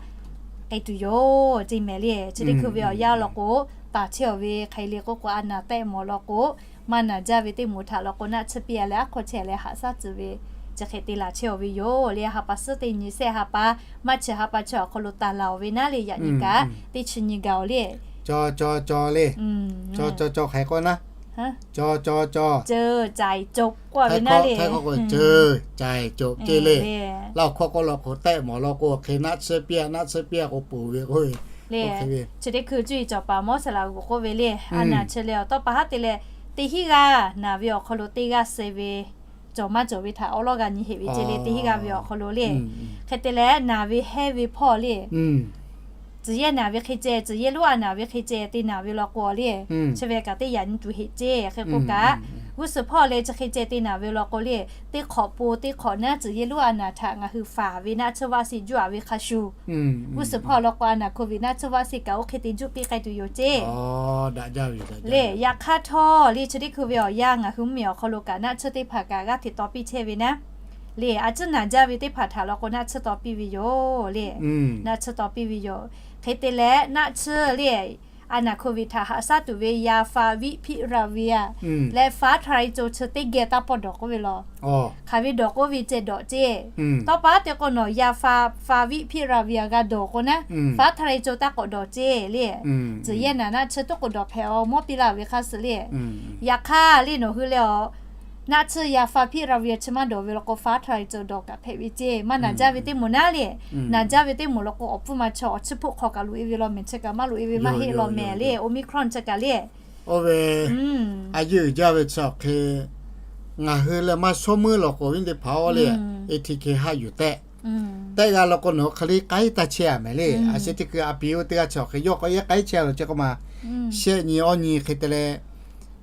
k'ai tuˬ yoˬ ceˇ mehˍ le. Chi teˇ hkui ve awˬ yanˇ law k'o taˍ chehˇ awˬ ve hk'e le k'oˆ k'o a naˬ tehˆ mawˬ law k'o maˇ naˬ jaˇ ve teˇ moˍ htaꞈ law k'o naˆ tsuhˇ piˇ a leh aˉ hk'aw chehˇ leh haꞈ shaˉ tcuh ve chi hk'e te laˬ chehˇ awˬ ve yoˬ le. Ha pa suhˉ teˇ nyi shehˆ ha pa maˇ chi ha pa chi awˬ hk'aw lo taˍ laˬ awˬ ve naˉ le yaꞈ nyi kaꞈ teˇ chi nyi gaˬ awˬ le. Caw caw caw le. Caw caw caw hk'e k'oˆ naˉ. Caw caw caw. Ceuˬ caiˍ cawˬ k'oˆ ve naˉ le. Ceuˬ caiˍ cawˬ ceˇ le. Laˇ awˬ hkawˇ k'oˆ law k'o tehˆ mawˬ law k'o hk'e naˆ tsuhˇ piˇ a naˆ tsuhˇ piˇ a k'o poˬ ve k'oˆ ve. Chi teˇ hkui cuˇ yiˍ cawˬ paˍ mawˇ saˍ laꞈ g'uˬ k'oˆ ve le. A naˬ chi leh awˬ tawˇ pa haˉ te leh teˇ hinˉ g'aˇ naˬ ve awˬ hk'aw lo teˇ g'aˇ suh ve cawˬ maˇ cawˬ ve htaꞈ awˉ lawˉ g'a nyi heꞈ ve ce le, teˇ hinˉ g'aˇ ve awˬ hk'aw lo le. Hk'e te leh naˬ ve hehˇ ve hpawˇ le, tcuhˬ yehˇ naˬ ve hk'e ceh, tcuhˬ yehˇ lonˉ a naˬ ve hk'e ceh te naˬ ve law k'o le, chi ve kaꞈ teˇ yaꞈ nyi tuˬ heꞈ ce. Hk'e k'o kaꞈ, g'uˇ suhˍ hpawˇ leh chi hk'e ceh te naˬ ve law k'o le, teˇ hk'awꞈ po teˇ hk'awꞈ naˉ tcuhˬ yehˇ lonˉ a naˬ htaꞈ ngaˬ hui faˍ ve naˆ tsuhˇ vaˆ si juˇ a ve hk'a shuˍ, g'uˇ suhˍ hpawˇ law k'o a naˬ hk'oˆ ve naˆ tsuhˇ vaˆ si kaꞈ oˇ hk'e te juˇ piˇ k'ai tuˬ yoˬ ce. Le, yaꞈ hk'aˇ htawˇ le, chi teˇ hkui ve awˬ yanˇ ngaˬ hui mvuhˇmiˬ awˬ hk'aw lo kaꞈ naˆ tsuhˇ teˇ hpaˍ kaꞈ g'aˇ hteꞈ taw piˇ chehˇ ve naˉ le, a tcuhˉ naˬ jaˇ ve teˇ hpaˍ htaꞈ law k'o naˆ tsuhˇ taw piˇ ve yoˬ le. Naˆ tsuhˇ taw piˇ ve yoˬ. Hk'e te leh naˆ tsuhˇ le, a naˬ hk'oˆ ve htaꞈ haꞈ shaˉ tuˬ ve yaˇ faˍ viˆ hpiˆ ra ve a leh faˉ htaˇ ra e co chi teˇ geh taˇ pawˆ dawˬ k'oˆ ve law. Hk'aˬ ve dawˬ k'oˆ ve ceh dawˬ ce. Tawˇ pa te k'o nawˬ yaˇ faˍ, faˍ viˆ hpiˆ ra ve a g'a dawˬ k'o naˉ, faˉ htaˇ ra e co taˇ k'awꞈ dawˬ ce le. Tcuhˬ yehˇ naˬ naˆ tsuhˇ toˉ k'oˍ dawˬ hpehꞈ a mawˇ piˇ laˇ ve hk'a shuˍ le. Yaꞈ hk'aˇ le, nawˬ hui leh a naˆ tsuhˇ yaˇ faˍ hpiˆ ra ve chi maˇ dawˬ ve law k'o, faˉ htaˇ ra e co dawˬ kaꞈ hpehꞈ ve ce. Maˇ naˬ jaˇ ve teˇ moˍ naˉ le, naˬ jaˇ ve teˇ moˍ law k'o awˬ pfuhˇ ma chaw awˬ chiˇ hpuˆ hk'aw kaꞈ loꞈ e ve law mehˬ, chi kaꞈ maˇ loꞈ e ve maˇ heˆ law mehˬ le, Omicron chi kaꞈ le. Oˇ ve a yeˇ uiˍ jaˇ ve chi awˬ hk'e, ngaˬ hui leh maˇ shawˉ meuˉ law k'o viˉ teˇ hpaˍ oˇ le, A T K haˆ yuˬ tehˆ tehˆ g'a law k'o nawˬ hui hk'aˬ le k'ai taˇ chehˇ a mehˍ le. A sheh teˇ hkui a piˍ oˇ teˇ g'aˇ chi awˬ hk'e yawˇ k'awꞈ yaˇ k'ai chehˇ a law ceh k'oˆ ma, shehˆ nyi awˇ nyi hk'e te leh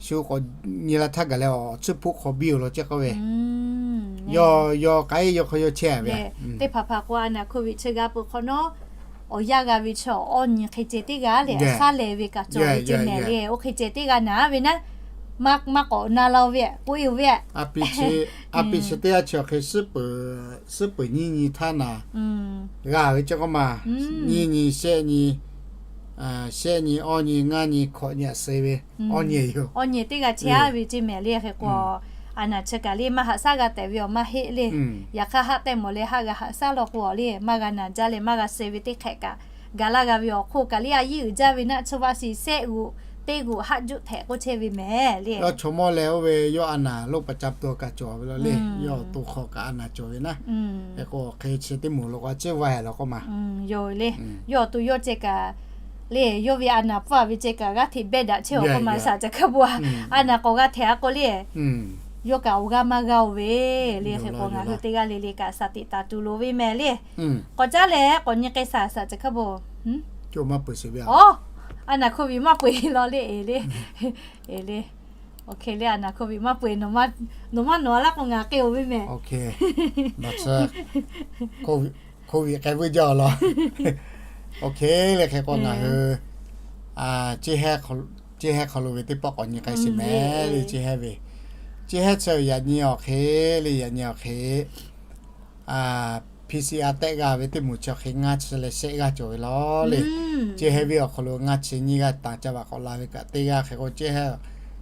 shu k'awꞈ nyi la htaˇ gaˬ leh awˬ chiˇ hpuˆ hk'aw biˇ oˬ law ceh k'oˆ ve, yawˇ yawˇ k'ai yawˇ hk'aw yawˇ chehˇ ve. Teˇ hpaˍ hpaˍ k'o a naˬ hk'oˆ ve chi g'a peuˬ hk'awꞈ nawˉ, awˬ yanˇ g'a ve chi awˇ nyi hk'e ceh teˇ g'aˇ lehˬ, a shaˉ lehˬ ve kaꞈ cawˬ ve ceh mehˍ le. Oˇ hk'e ceh teˇ g'aˇ naˬ ve naˉ, maˇ k'awꞈ na la ve k'oˆ e ve, a piˍ chi teˇ g'aˇ chi awˬ hk'e suhˉ peuˬ nyiˇ nyi htaˇ naˬ g'a ve ceh k'oˆ ma, nyiˇ nyi, shehˆ nyi, shehˆ nyi, awˇ nyi, ngaˇ nyi, hkawꞈ nyi, a suh ve awˇ nyi yoˬ. Awˇ nyi teˇ g'aˇ chehˇ a ve ceh mehˍ le. Hk'e k'o a naˬ chi kaꞈ le maˇ haꞈ shaˉ g'a tehꞈ ve awˬ maˇ heˆ le. Yaꞈ hk'aˇ haˆ tehꞈ mawˬ leh haˆ g'a haꞈ shaˉ law k'o a le, maˇ g'a naˬ jaˇ leh maˇ g'a suh ve teˇ hk'ehꞈ kaꞈ gaˬ laˇ g'a ve awˬ hk'oˆ kaꞈ le, a yeˇ uiˍ jaˇ ve naˆ tsuhˇ vaˆ si shehˆ g'uꞈ teˇ g'uꞈ haˆ juˆ htehꞈ k'oˆ chehˇ ve mehˍ le. Yawˇ chaw mawˇ leh oˇ ve yawˇ a naˬ loˇ pa ca to kaꞈ cawˬ ve law le. Yawˇ to hk'aw kaꞈ a naˬ cawˬ ve naˉ. Hk'e k'o hk'e chi teˇ moˍ law k'o a ciˉ vaˇ e law k'oˆ ma, yoˬ le. Yawˇ to yawˇ ceh kaꞈ le, yawˇ ve a naˬ pfuhˇ a ve ceh kaꞈ g'aˇ hteꞈ behˇ daꞈ chehˇ awˬ k'oˆ ma, shaˍ caˬ hk'a bo a naˬ k'awꞈ g'a htehꞈ a k'o le, yawˇ kaꞈ awˬ g'aˇ maˇ g'a oˬ ve le. Hk'e k'o ngaˬ hui teˇ g'aˇ le le kaꞈ shaˍ tiꞈ taˍ tuˬ loˍ ve mehˍ le. K'awꞈ caˉ leh k'awꞈ nyi k'ai shaˍ, shaˍ caˬ hk'a bo. Aˬ, a naˬ hk'oˆ ve maˇ peu eˬ law le, e le. Oˇ hk'e le, a naˬ hk'oˆ ve maˇ peu eˬ, nawˬ maˇ nawˬ a laˇ k'o ngaˬ k'ai oˬ ve mehˍ. Hk'oˆ ve k'ai vuiˇ jaˇ law. Oˇ hk'e le, hk'e k'o ngaˬ hui ceˇ hehˇ hk'aw lo ve teˇ pawˆ k'awꞈ nyi k'ai sheˍ mehˍ le. Ceˇ hehˇ ve, ceˇ hehˇ chi yaꞈ nyi awˬ hk'e le, yaꞈ nyi awˬ hk'e P C R tehˆ g'a ve teˇ moˍ chi awˬ hk'e ngaˇ chi leh shehˆ g'aˇ cawˬ ve law le. Ceˇ hehˇ ve awˬ hk'aw lo ngaˇ chi nyiˇ g'aˇ tanˬ caˇ vaꞈ k'awꞈ la ve kaꞈ teˇ g'aˇ. Hk'e k'o ceˇ hehˇ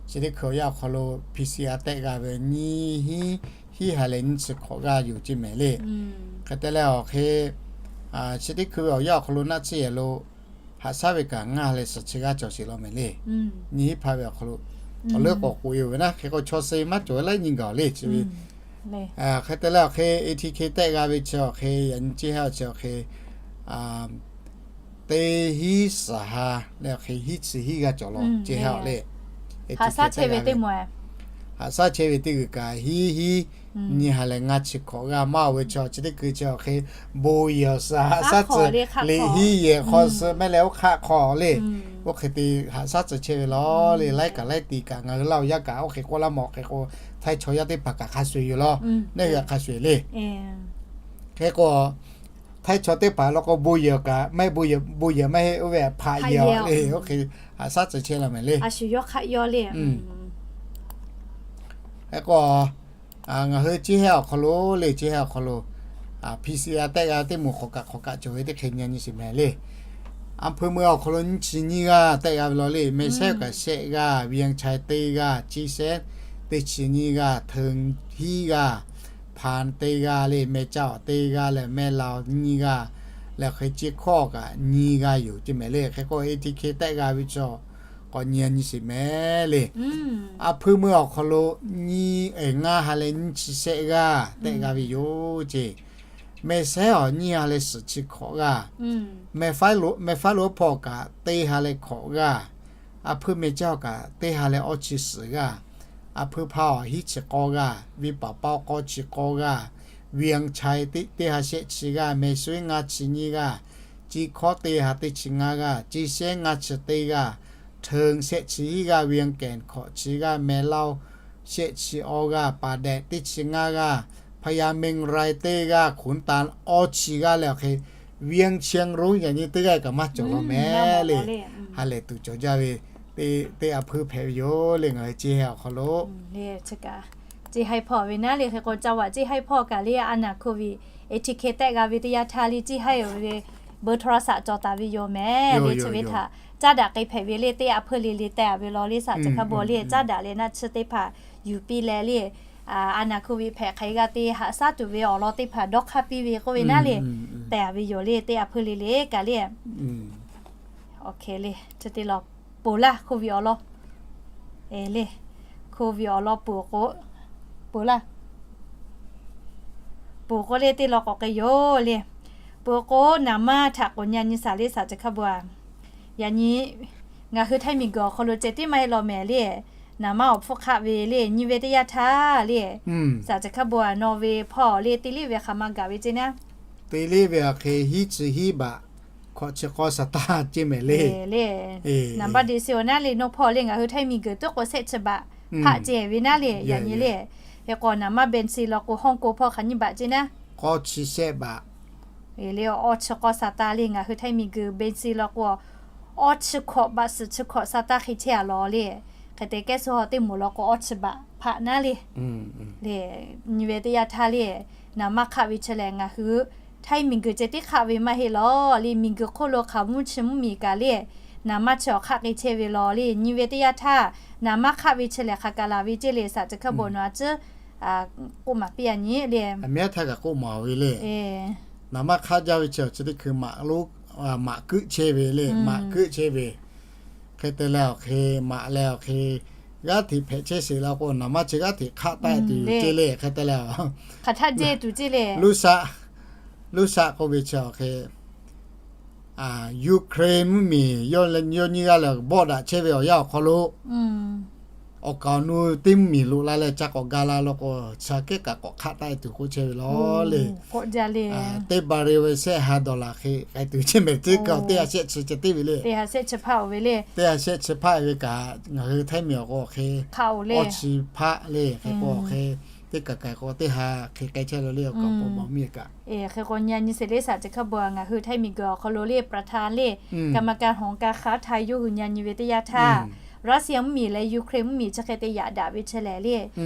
chi teˇ hkui awˬ yanˇ awˬ hk'aw lo P C R tehˆ g'a ve nyiˇ hinˉ, hiˉ ha leh nyiˇ chi hk'awꞈ g'aˇ yoˬ ceˇ mehˍ le. Hk'e te leh awˬ hk'e chi teˇ hkui ve awˬ yanˇ awˬ hk'aw lo naˆ tsuhˇ yehˬ lo haꞈ shaˉ ve kaꞈ ngaˇ leh suhˍ chi g'aˇ cawˬ sheˍ law mehˍ le. Nyiˇ hinˉ hpaˇ ve awˬ hk'aw lo awˬ leuˉ k'awꞈ k'oꞈ e oˬ ve naˉ. Hk'e k'o chaw suh maˇ cawˬ ve laiˉ nyi gaˬ oˬ le chi ve. Hk'e te leh awˬ hk'e A T K tehˆ g'a ve chi awˬ hk'e yaꞈ nyi ceˇ hehˇ awˬ chi awˬ hk'e teˇ hinˉ suhˍ ha leh awˬ hk'e hiˉ chi hiˉ g'aˇ cawˬ law ceˇ hehˇ le. Haꞈ shaˉ chehˇ ve teˇ moˍ, haꞈ shaˉ chehˇ ve teˇ g'uiˬ kaꞈ hiˉ hiˉ nyiˇ ha leh ngaˇ chi hk'awꞈ g'aˇ maˇ oˬ ve chi chi teˇ hkui chi awˬ hk'e bon yehˬ awˬ suhˍ haꞈ shaˉ tcuh liꞈ hiˉ yehˬ hk'aw suh mehˍ leh oˇ hk'aˆ hk'aw le. Oˇ hk'e te haꞈ shaˉ tcuh chehˇ ve law le. Laiˉ kaꞈ laiˉ ti kaꞈ ngaˬ hui Laˇ huˍ yaˇ kaꞈ oˇ hk'e k'oˆ laˇ mawˬ hk'e k'o, htaiˇ chaw yaˇ teˇ hpaˍ kaꞈ hk'a shuˍ yoˬ law. Neˇ hui hk'a shuˍ le. Hk'e k'o htaiˇ chaw teˇ hpaˍ law k'o bon yehˬ kaꞈ maˇ heˆ, bon yehˬ maˇ heˆ, oˇ ve hpaꞈ yehˬ le. Oˇ hk'e haꞈ shaˉ tcuh chehˇ law mehˍ le. Hk'e k'o ngaˬ hui ceˇ hehˇ awˬ hk'aw lo le, ceˇ hehˇ awˬ hk'aw lo P C R tehˆ g'a teˇ moˍ hk'awꞈ kaꞈ hk'awꞈ kaꞈ cawˬ ve teˇ hk'e nyi nyi sheˍ mehˍ le. A hpui meu awˬ hk'aw lo nyiˇ chi nyiˇ g'aˇ tehˆ g'a ve law le. Meh sehˉ kaꞈ shehˆ g'aˇ, Vientiane teˇ g'aˇ, Ciˇ sehˉ teˇ chi nyiˇ g'aˇ, Hteunˇ hiˉ g'aˇ, Hpan teˇ g'aˇ le. Meh Caˇ awˬ teˇ g'aˇ leh Meh Laˇ nyiˇ g'aˇ leh hk'e ceˇ hkawˇ kaꞈ nyiˇ g'aˇ yoˬ ceˇ mehˍ le. Hk'e k'o A T K tehˆ g'a ve chi k'awꞈ nyi nyi sheˍ mehˍ le. A hpui meu awˬ hk'aw lo nyiˇ ngaˇ ha leh nyiˇ chi shehˆ g'aˇ tehˆ g'a ve yoˬ ceˇ. Meh sehˉ awˬ nyiˇ ha leh suhˍ chi hk'awꞈ g'aˇ, meh faˉ lo hpawˇ kaꞈ teˇ ha leh hk'awꞈ g'aˇ, a hpui meh caˇ awˬ kaꞈ teˇ ha leh awˇ chi suhˍ g'aˇ, A hpeuˇ hpaˇ awˬ hiˉ chi k'awˇ g'aˇ, venˇ paˍ paˇ k'awˇ chi k'awˇ g'aˇ, Vientiane teˇ ha shehˆ chi g'aˇ, Mesuiˉ ngaˇ chi nyiˇ g'aˇ, Ciˇ hkawˉ teˇ ha teˇ chi ngaˇ g'aˇ, Ciˇ shehˉ ngaˇ chi teˇ g'aˇ, Hton shehˆ chi hiˉ g'aˇ, Vientiane hkawꞈ chi g'aˇ, Mehlau shehˆ chi awˇ g'aˇ, Padet teˇ chi ngaˇ g'aˇ, Phayameng Rai teˇ g'aˇ, Khunˍtan awˇ chi g'aˇ leh awˬ hk'e, Vientiane yaꞈ nyi teˇ g'aˇ kaꞈ maˇ cawˬ law meh le. Ha lehˬ tuˬ cawˬ jaˇ ve teˇ a hpeuˇ hpehꞈ ve yoˬ le, ngaˬ hui ceˇ heh awˬ hk'aw lo ceˇ haiˇ hpawˇ ve naˉ le. Hk'e k'o, ca vaꞈ ceˇ haiˇ hpawˇ kaꞈ le, a naˍ hko viꞈ e hti hkeh tehˆ g'a ve teˇ yanˇ htaˇ le, ceˇ haiˇ ve beuꞈ htaw la saꞈ cawˬ taˍ ve yoˬ meh le. Chi ve htaꞈ caˉ daꞈ k'ai hpehꞈ ve le, teˇ a hpeuˇ le le teh a ve law le, saꞈ chi hk'a bawˬ le, caˉ daꞈ leh naˆ tsuhˇ teˇ hpaˍ yuˬ piˇ leh le, a naˍ hko viꞈ hpehꞈ hk'e g'a te haꞈ shaˉ tuˬ ve awˬ lawn teˇ hpaˍ dawˇ hk'aˇ piˇ ve k'oˆ ve naˉ le, teh a ve yoˬ le, teˇ a hpeuˇ le le kaꞈ le. Awˬ hk'e le, chi te law, poˬ laˇ hko viꞈ awˬ lawn le, hko viꞈ awˬ lawn poˬ k'o, poˬ laˇ, poˬ k'o le teˇ law k'awꞈ k'ai yoˬ le. Poˬ k'o, naˍ manˇ htaꞈ k'oꞈ nyi nyi shaˍ le, saꞈ chi hk'a bawˬ a. Yaꞈ nyi ngaˬ hui htaiˇ miˬguiˬ awˬ hk'aw lo ceh tiˉ maˇ heˆ law meh le, naˍ manˇ awˬ hpfuhˇ hk'aˆ ve le, nyi ve teˇ yanˇ htaˇ le, saꞈ chi hk'a bawˬ a, nawˬ ve hpawˇ le, te liˇ ve hk'aˬ ma gaˬ ve ceˇ naˉ, te liˇ ve awˬ hk'e hiˉ chi hiˉ baꞈ hkawꞈ chi k'awˇ shaˍ taˇ ceˇ mehˍ le. Naˍ manˇ de se awˬ naˉ le, nawˬ hpawˇ le ngaˬ hui htaiˇ miˬguiˬ tuˉ k'o shehˆ chi baꞈ hpaˆ ceh ve naˉ le. Yaꞈ nyi le, hk'e k'o naˍ manˇ เบนซิน law k'o, Hawˇ k'oˍ hpawˇ hk'aˬ nyiˇ baꞈ ceˇ naˉ, k'awˇ chi shehˆ baꞈ le. Awˇ chi k'awˇ shaˍ taˇ le, ngaˬ hui htaiˇ miˬguiˬ เบนซิน law k'o, awˇ chi hkawꞈ baꞈ suhˍ chi hkawꞈ shaˍ taˇ hk'e chehˇ a law le. Hk'e te kehˉ suh haw teˇ moˍ law k'o, awˇ chi baꞈ hpaˆ naˉ le. Le, nyi ve teˇ yanˇ htaˇ le, naˍ manˇ hk'aˆ ve chi lehˬ, ngaˬ hui htaiˇ miˬguiˬ ceh tiˉ hk'aˆ ve maˇ heˆ law le, miˬguiˬ hk'oˆ lo hk'aˬ mvuhˇ chi mvuhˇmiˬ kaꞈ le, naˍ manˇ chi awˬ hk'aˆ k'ai chehˇ ve law le. Nyi ve teˇ yanˇ htaˇ, naˍ manˇ hk'aˆ ve chi lehˬ hk'aˬ kaꞈ laˬ ve ceˇ le, saꞈ chi hk'a bawˬ nawˬ a ciˉ k'oˆ maˍ piˇ a nyi le. Aˬ miˉ htaˇ kaꞈ k'oˆ maˍ ve le. Naˍ manˇ hk'aˆ jaˇ ve chi awˬ chi teˇ hkui maꞈ k'oˆ, maꞈ keuˆ chehˇ ve le, maꞈ keuˆ chehˇ ve. Hk'e te leh awˬ hk'e maꞈ leh awˬ hk'e g'aˇ hteꞈ hpehꞈ chehˇ sheˍ la k'o, naˍ manˇ chi g'aˇ hteꞈ hk'aˆ taˆ tuˬ yoˬ ceˇ le. Hk'e te leh, hk'aˬ htaˇ jehˇ tuˬ ceˇ le. Luˇsaˆ k'oˆ ve chi awˬ hk'e, Ukraine mvuhˇmiˬ yawˇ nyiˇ g'aˇ leh bawˆ daꞈ chehˇ ve awˬ yanˇ awˬ hk'aw lo, awˬ kaˍ awˬ nu teˇ mvuhˇmiˬ loꞈ la leh ca k'awꞈ ga la law k'o, chi kehˉ kaꞈ k'awꞈ hk'aˆ taˆ tuˬ k'oˆ chehˇ ve law le. Teˇ barrel ve shehˆ ha dollar hk'e k'ai tuˬ ceˇ mehˍ, teˇ kaꞈ teˇ ha shehˆ chi ceh tiˉ ve le. Teˇ ha shehˆ chi hpaˆ ve kaꞈ ngaˬ hui htaiˇ miˬ awˬ k'o hk'e, awˇ chi hpaˆ le, hk'e k'o hk'e, teˇ kaꞈ kaꞈ k'o teˇ ha hk'e k'ai chehˇ la le, awˬ kaˍ awˬ paw maw miˬ kaꞈ. Hk'e k'o nyi nyi sheˍ le, saꞈ chi hk'a bawˬ a, ngaˬ hui htaiˇ miˬguiˬ awˬ hk'aw lo le ประธานาธิบดี กรรมการหอการค้าไทย yawˇ hui nyi nyi ve teˇ yanˇ htaˇ, Russia mvuhˇmiˬ leh Ukraine mvuhˇmiˬ chi hk'e te yaꞈ daꞈ ve chi lehˬ le,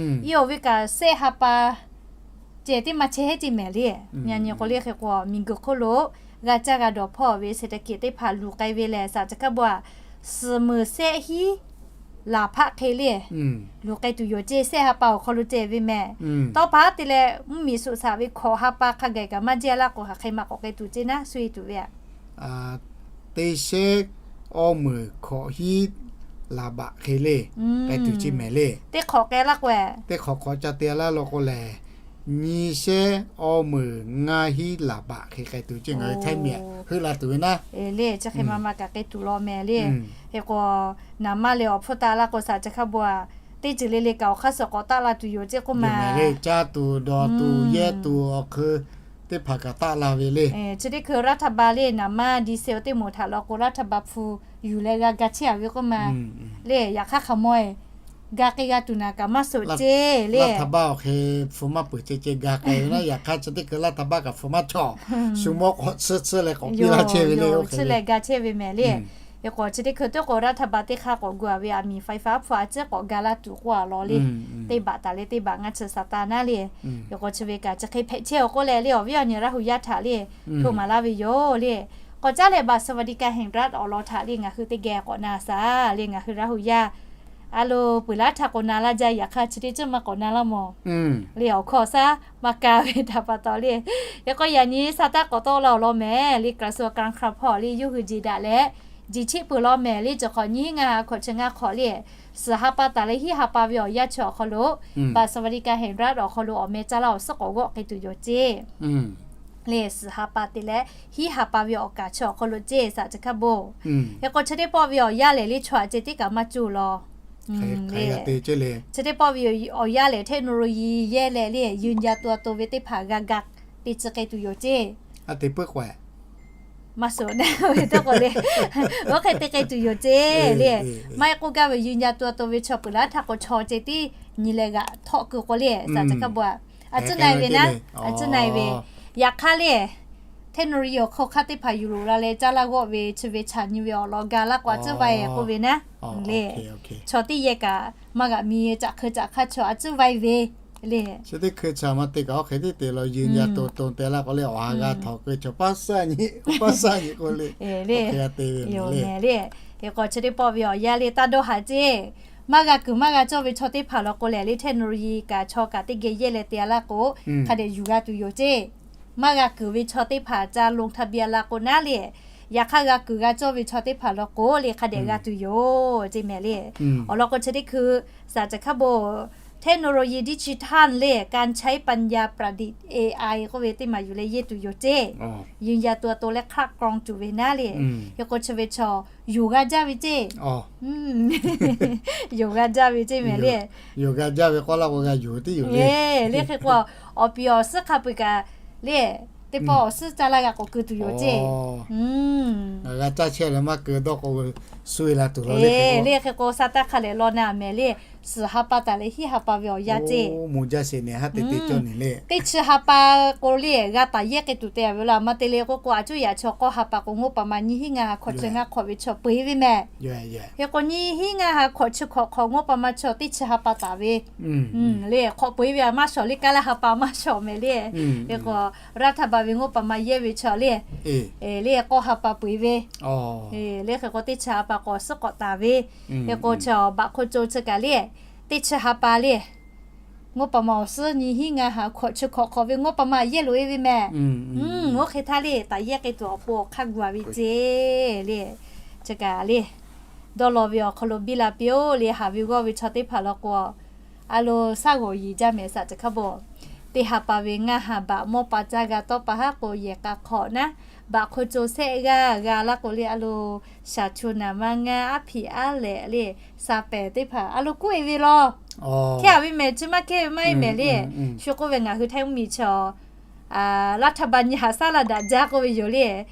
iˉ awˬ ve kaꞈ shehˆ ha pa ceh tiˉ maˇ chehˇ heˉ ceˇ mehˍ le. Nyi nyi k'o le, hk'e k'o miˬguiˬ hk'oˆ lo g'a caˇ g'a dawˬ hpawˇ ve เศรษฐกิจ teˇ hpaˍ luˬ k'ai ve lehˬ, saꞈ chi hk'a bawˬ a, suhˍ meunˍ shehˆ hiˉ laˬ hpaˆ hk'e le, luˬ k'ai tuˬ yoˬ ceˇ, shehˆ ha pa awˬ hk'aw lo ceh ve mehˍ. Tawˇ pa te leh mvuhˇmiˬ suꞈ shaꞈ ve hkawꞈ ha pa hk'a gaˬ kaꞈ maˇ jehˇ laˇ k'o, hk'aˬ hk'e ma k'awꞈ k'ai tuˬ ceˇ naˉ, suh e tuˬ ve a. Teˇ shehˆ awˇ meunˍ hkawꞈ hiˉ laˬ baꞈ hk'e le, k'ai tuˬ ceˇ mehˍ le. Teˇ hk'awꞈ k'ai laˇ k'o, teˇ hk'awꞈ k'awꞈ ca te laˇ law k'o lehˬ, nyi shehˆ awˇ meunˍ ngaˇ hiˉ laˬ baꞈ hk'e k'ai tuˬ ceˇ, ngaˬ hui htaiˇ miˬ heuˆ la tuˬ ve naˉ. Le, chi hk'e ma ma kaꞈ k'ai tuˬ law mehˍ le. Hk'e k'o, naˍ manˇ leh awˬ hpfuhˇ taˆ laˇ k'o, saꞈ chi hk'a bawˬ a, teˇ ceuˬ le le kaꞈ awˬ hk'aˇ suh k'awꞈ taˆ la tuˬ yoˬ ceˇ k'oˆ ma le. Caˇ tuˬ, dawˬ tuˬ, yehˇ tuˬ awˬ hk'e teˇ hpaˍ kaꞈ taˆ la ve le. Chi teˇ hkui รัฐบาล le, naˍ manˇ ดีเซล teˇ moˍ htaꞈ law k'o, รัฐบาล hpu yuˬ leh g'a ga chehˇ a ve k'oˆ ma le. Yaꞈ hk'aˇ hk'aˬ mawˇ e ga k'ai g'a tuˬ naˍ kaꞈ maˇ suhˍ ceˇ le. รัฐบาล awˬ hk'e hpu maˇ peuˬ ceh ceh ga k'ai ve naˉ, yaꞈ hk'aˇ chi teˇ hkui รัฐบาล kaꞈ hpu maˇ cawˬ. Shu mawˇ k'awꞈ tsuhˇ tsuhˇ leh k'awꞈ piˇ laˇ chehˇ ve le, oˇ hk'e le ga chehˇ ve mehˍ le. Hk'e k'o chi teˇ hkui tuˉ k'o รัฐบาล teˇ hk'aˇ k'awꞈ gu a ve aˬ miˍ ไฟฟ้า hpu a ciˉ k'awꞈ ga laˇ tuˬ k'oˆ a law le. Teˇ baꞈ taˍ leh teˇ baꞈ ngaˇ chi shaˍ taˇ naˉ le. Hk'e k'o chi ve kaꞈ chi hk'e hpehꞈ chehˇ awˬ k'oˆ leh le, awˬ viˉ awˬ nyi Laˇ hu yaˇ htaꞈ le hto maˍ laˇ ve yoˬ le. K'awꞈ caˉ leh บัตรสวัสดิการแห่งรัฐ awˬ lawn htaꞈ le ngaˬ hui teˇ geh k'awꞈ na shaˍ le, ngaˬ hui Laˇ hu yaˇ a lo peuˬ laˇ htaˇ k'awꞈ na laˇ jaˇ, yaꞈ hk'aˇ chi teˇ ceuˬ maˇ k'awꞈ na laˇ mawˬ le. Awˬ hkawˇ shaˉ maˇ ka ve htaꞈ pa taw le, hk'e k'o yaꞈ nyi shaˍ taˇ k'awꞈ tawˆ la awˬ lawn mehˍ le, กระทรวงการคลัง hpawˇ le yawˇ hui jeˬ daꞈ leh jeˬ cheˆ peuˬ law mehˍ le. Cawˬ hk'awꞈ nyiˇ hiˉ ngaˇ ha hkawꞈ chi ngaˇ hk'awꞈ le, suhˍ ha pa taˍ leh hiˉ ha pa ve awˬ yanˇ chi awˬ hk'aw lo บัตรสวัสดิการแห่งรัฐ awˬ hk'aw lo awˬ meh caˇ laˇ awˬ suhˉ k'awꞈ g'awˆ k'ai tuˬ yoˬ ceˇ le. Suhˍ ha pa te leh hiˉ ha pa ve awˬ kaˍ chi awˬ hk'aw lo ceˇ, saꞈ chi hkaˇ bon. Hk'e k'o chi teˇ pawˆ ve awˬ yanˇ lehˬ le, chaw aꞈ ceh tiˉ kaꞈ maˇ cuˇ law. Chi teˇ pawˆ ve awˬ yanˇ lehˬ เทคโนโลยี yehˇ leh le ยืนยันตัวตน ve teˇ hpaˍ g'a ga te tcuh k'ai tuˬ yoˬ ceˇ. Maˇ suhˍ na ve teˇ k'o le, oˇ hk'e te k'ai tuˬ yoˬ ceˇ le. Maˇ heˆ k'oˆ gaˇ ve ยืนยันตัวตน ve chaw peuˬ laˇ htaˇ k'o chaw ceh tiˉ nyi leh g'aꞈ htawˆ keu k'o le, saˍ ceuˬ hkaˇ bvuhꞈ a cuˇ na-e ve naˉ, a cuˇ na-e ve. Yaꞈ hk'aˇ le, เทคโนโลยี awˬ hk'aw hk'aˇ teˇ hpaˍ yuˬ loꞈ la leh caˇ laˇ g'awˆ ve chi ve chaꞈ nyi ve awˬ lawn ga laˇ k'o a cuˇ va-e k'oˆ ve naˉ le. Chaw teˇ yehˬ kaꞈ maˇ g'aꞈ mi caꞈ hk'eu caꞈ hk'aˇ chaw a cuˇ va-e ve le. Chi teˇ hkui chaꞈ maˇ te kaꞈ oˇ hk'e tiˉ te law ยืนยันตัวตน te laˇ k'o le, awˬ ha g'a htawnˍ keu chaw paˇ saˇ nyi, paˇ saˇ nyi k'o le, le, te ve le. Hk'e k'o chi teˇ pawˆ ve awˬ yanˇ le taˇ dawˇ haˍ ceˇ. Maˇ g'a kuiˬ maˇ g'a cawˇ ve chaw teˇ hpaˍ law k'o lehˬ le เทคโนโลยี kaꞈ chaw kaꞈ teˇ geh yehˇ leh te-a laˇ k'o, hk'a dehꞈ yuˬ g'a tuˬ yoˬ ceˇ. Maˇ g'a kuiˬ ve chaw teˇ hpaˍ ca ลงทะเบียน la k'o naˉ le, yaꞈ hk'aˇ g'a kuiˬ g'a cawˇ ve chaw teˇ hpaˍ law k'o le hk'a dehꞈ g'a tuˬ yoˬ ceˇ mehˍ le. Awˬ lawn k'o chi teˇ hkui saˍ ceuˬ hkaˇ bvuhꞈ เทคโนโลยีดิจิทัล le การใช้ปัญญาประดิษฐ์ เอไอ k'oˆ ve teˇ maˬ yuˬ leh yehˇ tuˬ yoˬ ceˇ. ยืนยันตัวตน leh hk'aˆ k'aw tuˬ ve naˉ le. Hk'e k'o chi ve chaw yonˍ g'a jaˇ ve ceˇ. Yonˍ g'a jaˇ ve ceˇ mehˍ le. Yonˍ g'a jaˇ ve k'oˆ laˇ k'o g'a yonˍ teˇ yoˬ le. Le hk'e k'o awˬ piˍ awˬ suhˉ hk'a peu-eˬ kaꞈ le, teˇ pawˆ awˬ suhˉ caˇ laˇ g'a k'awꞈ keu tuˬ yoˬ ceˇ. Ngaˬ g'a caˇ chehˇ leh maˇ keu dawˇ k'o, suh-e la tuˬ law le. Le hk'e k'o sa taˇ hk'a leh law na mehˍ le. Suhˍ ha pa taˍ leh hiˉ ha pa ve awˬ yanˇ ceˇ. Teˇ chi ha pa k'o le g'a taˍ yehˇ k'ai tuˬ te-a ve la. Maˇ te le k'oˆ k'o a cuˇ yaꞈ chaw k'awˇ ha pa k'o งบประมาณ nyiˇ hinˉ ngaˇ ha hkawꞈ chi ngaˇ hk'awꞈ ve chaw peu-eˬ ve mehˍ. Hk'e k'o nyiˇ hinˉ ngaˇ ha hkawꞈ chi hk'awꞈ hk'awꞈ งบประมาณ chaw teˇ chi ha pa taˍ ve le. Hk'awꞈ peu-eˬ ve a maˇ shawˍ le, kaˇ laˇ ha pa maˇ shawˍ mehˍ le. Hk'e k'o รัฐบาล ve งบประมาณ yehˇ ve chaw le, le k'awˇ ha pa peu-eˬ ve le. Hk'e k'o teˇ chi ha pa k'awꞈ suhˉ k'awꞈ taˍ ve. Hk'e k'o chi baꞈ hk'o co chi kaꞈ le, teˇ chi ha pa le งบประมาณ awˬ suhˉ nyiˇ hinˉ ngaˇ ha hkawꞈ chi hk'awꞈ hk'awꞈ ve งบประมาณ yehˇ loꞈ-e ve mehˍ. Oˇ hk'e htaˇ le taˍ yehˇ k'ai tuˬ awˬ pon awˬ hk'aˇ gu-a ve ceˇ le. Chi kaꞈ le dawˇ law ve awˬ hk'aw lo biˇ la piˇ-oˆ le. Haˍ ve g'awˇ ve chaw teˇ hpaˍ law k'o a lo shaˉ g'awˬ yeˬ jaˇ mehˍ saˍ ceuˬ hkaˇ bvuhꞈ. Teˇ ha pa ve ngaˇ ha baꞈ mawˇ pa caˇ g'a tawˇ pa haˉ k'o yehˬ k'a hk'awꞈ naˉ, baꞈ hk'o co shehˆ g'aˇ g'a laˇ k'o le a lo shaˍ chu naˍ maˇ ngaˇ aˉ hpiꞈ aˉ lehꞈ le, sa pehˍ teˇ hpaˍ a lo k'oˆ-e ve law. Hkehˇ-a ve mehˍ chi maˇ hkehˇ ve maˇ heˆ mehˍ le. Shu k'oˆ ve ngaˬ hui Htaiˇ mvuhˇmiˬ chi รัฐบาล nyi haꞈ shaˉ la daꞈ jaˇ k'oˆ ve yoˬ le.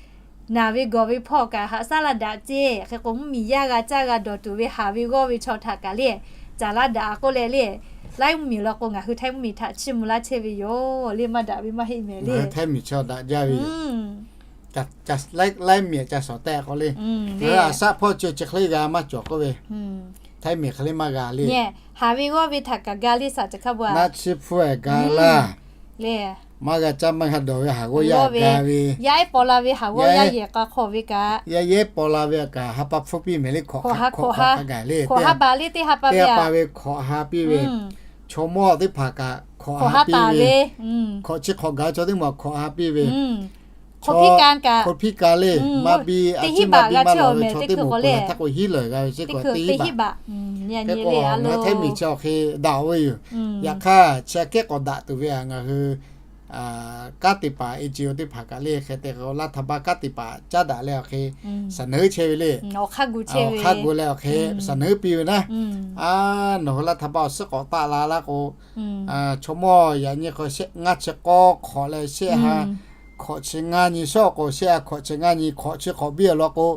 Naˬ ve gawˬ ve hpawˇ kaꞈ haꞈ shaˉ la daꞈ ceˇ. Hk'e k'o mvuhˇmiˬ yaˇ g'a caˇ g'a dawˬ tuˬ ve haˍ ve g'awˇ ve chaw htaꞈ kaꞈ le caˍ laˇ daꞈ k'oˆ leh le, Htaiˇ mvuhˇmiˬ law k'o ngaˬ hui Htaiˇ mvuhˇmiˬ htaꞈ chiˇ mvuh laˇ chehˇ ve yoˬ le. Maˇ daꞈ ve maˇ heˆ mehˍ le. Htaiˇ mvuhˇmiˬ chaw daꞈ jaˇ ve yoˬ. Laiˉ miˬ ca shawˍ tehꞈ k'o le, a shaˆ hpawˇ chi chi hk'e le g'a maˇ cawˬ k'oˆ ve, Htaiˇ mvuhˇmiˬ hk'e le maˇ g'a le. Haˍ ve g'awˇ ve htaꞈ kaꞈ ga le saˍ ceuˬ hkaˇ bvuhꞈ. Naˆ chi hpfuhˇ-eˬ ga laˇ. Maˇ g'a caˇ maˇ g'a dawˬ ve haˍ g'awˇ yaˇ ga ve, yaˇ ehˉ paw la ve haˍ g'awˇ yaˇ yehˬ k'a hk'awꞈ ve kaꞈ, yaˇ ehˉ paw la ve kaꞈ ha pa hpfuhˇ piˇ mehˍ le. Hk'awꞈ ha, hk'awꞈ ha gaˬ le. Hk'awꞈ ha pa le teˇ ha pa ve, teˇ ha pa ve hk'awꞈ ha piˇ ve, chaw mawˇ teˇ hpaˍ kaꞈ hk'awꞈ ha piˇ ve, hk'awꞈ chi hk'awꞈ gaˬ chaw teˇ maˬ hk'awꞈ ha piˇ ve, hk'awꞈ hpiˇ ka le maˇ biˇ a ciˉ maˇ biˇ maˇ lawˬ ve chaw teˇ maˬ k'o htaˇ k'o hiˉ leuˬ g'a ve chi k'o teˇ hiˉ baꞈ. Hk'e k'o ngaˬ hui Htaiˇ mvuhˇmiˬ chi awˬ hk'e daꞈ-o ve yoˬ. Yaꞈ hk'aˇ chi aꞈ kehˉ k'awꞈ daꞈ tuˬ ve a ngaˬ hui kanˉ te paˍ e ce o teˇ hpaˍ kaꞈ le hk'e te k'o laˇ htaꞈ ba kanˉ te paˍ caˉ daꞈ leh awˬ hk'e saˍ neˉ chehˇ ve le. Awˬ hk'aˇ gu leh awˬ hk'e saˍ neˉ piˇ ve naˉ, a, nawˬ hui laˇ htaꞈ ba awˬ suhˉ k'awꞈ taˆ la laˇ k'o, chaw mawˇ yaꞈ nyi k'o ngaˇ chi k'awˇ hk'awꞈ leh shehˆ ha hk'awꞈ chi ngaˇ nyi, shawˉ k'o shehˆ ha hk'awꞈ chi ngaˇ nyi hk'awꞈ chi hk'awꞈ biˇ law k'o,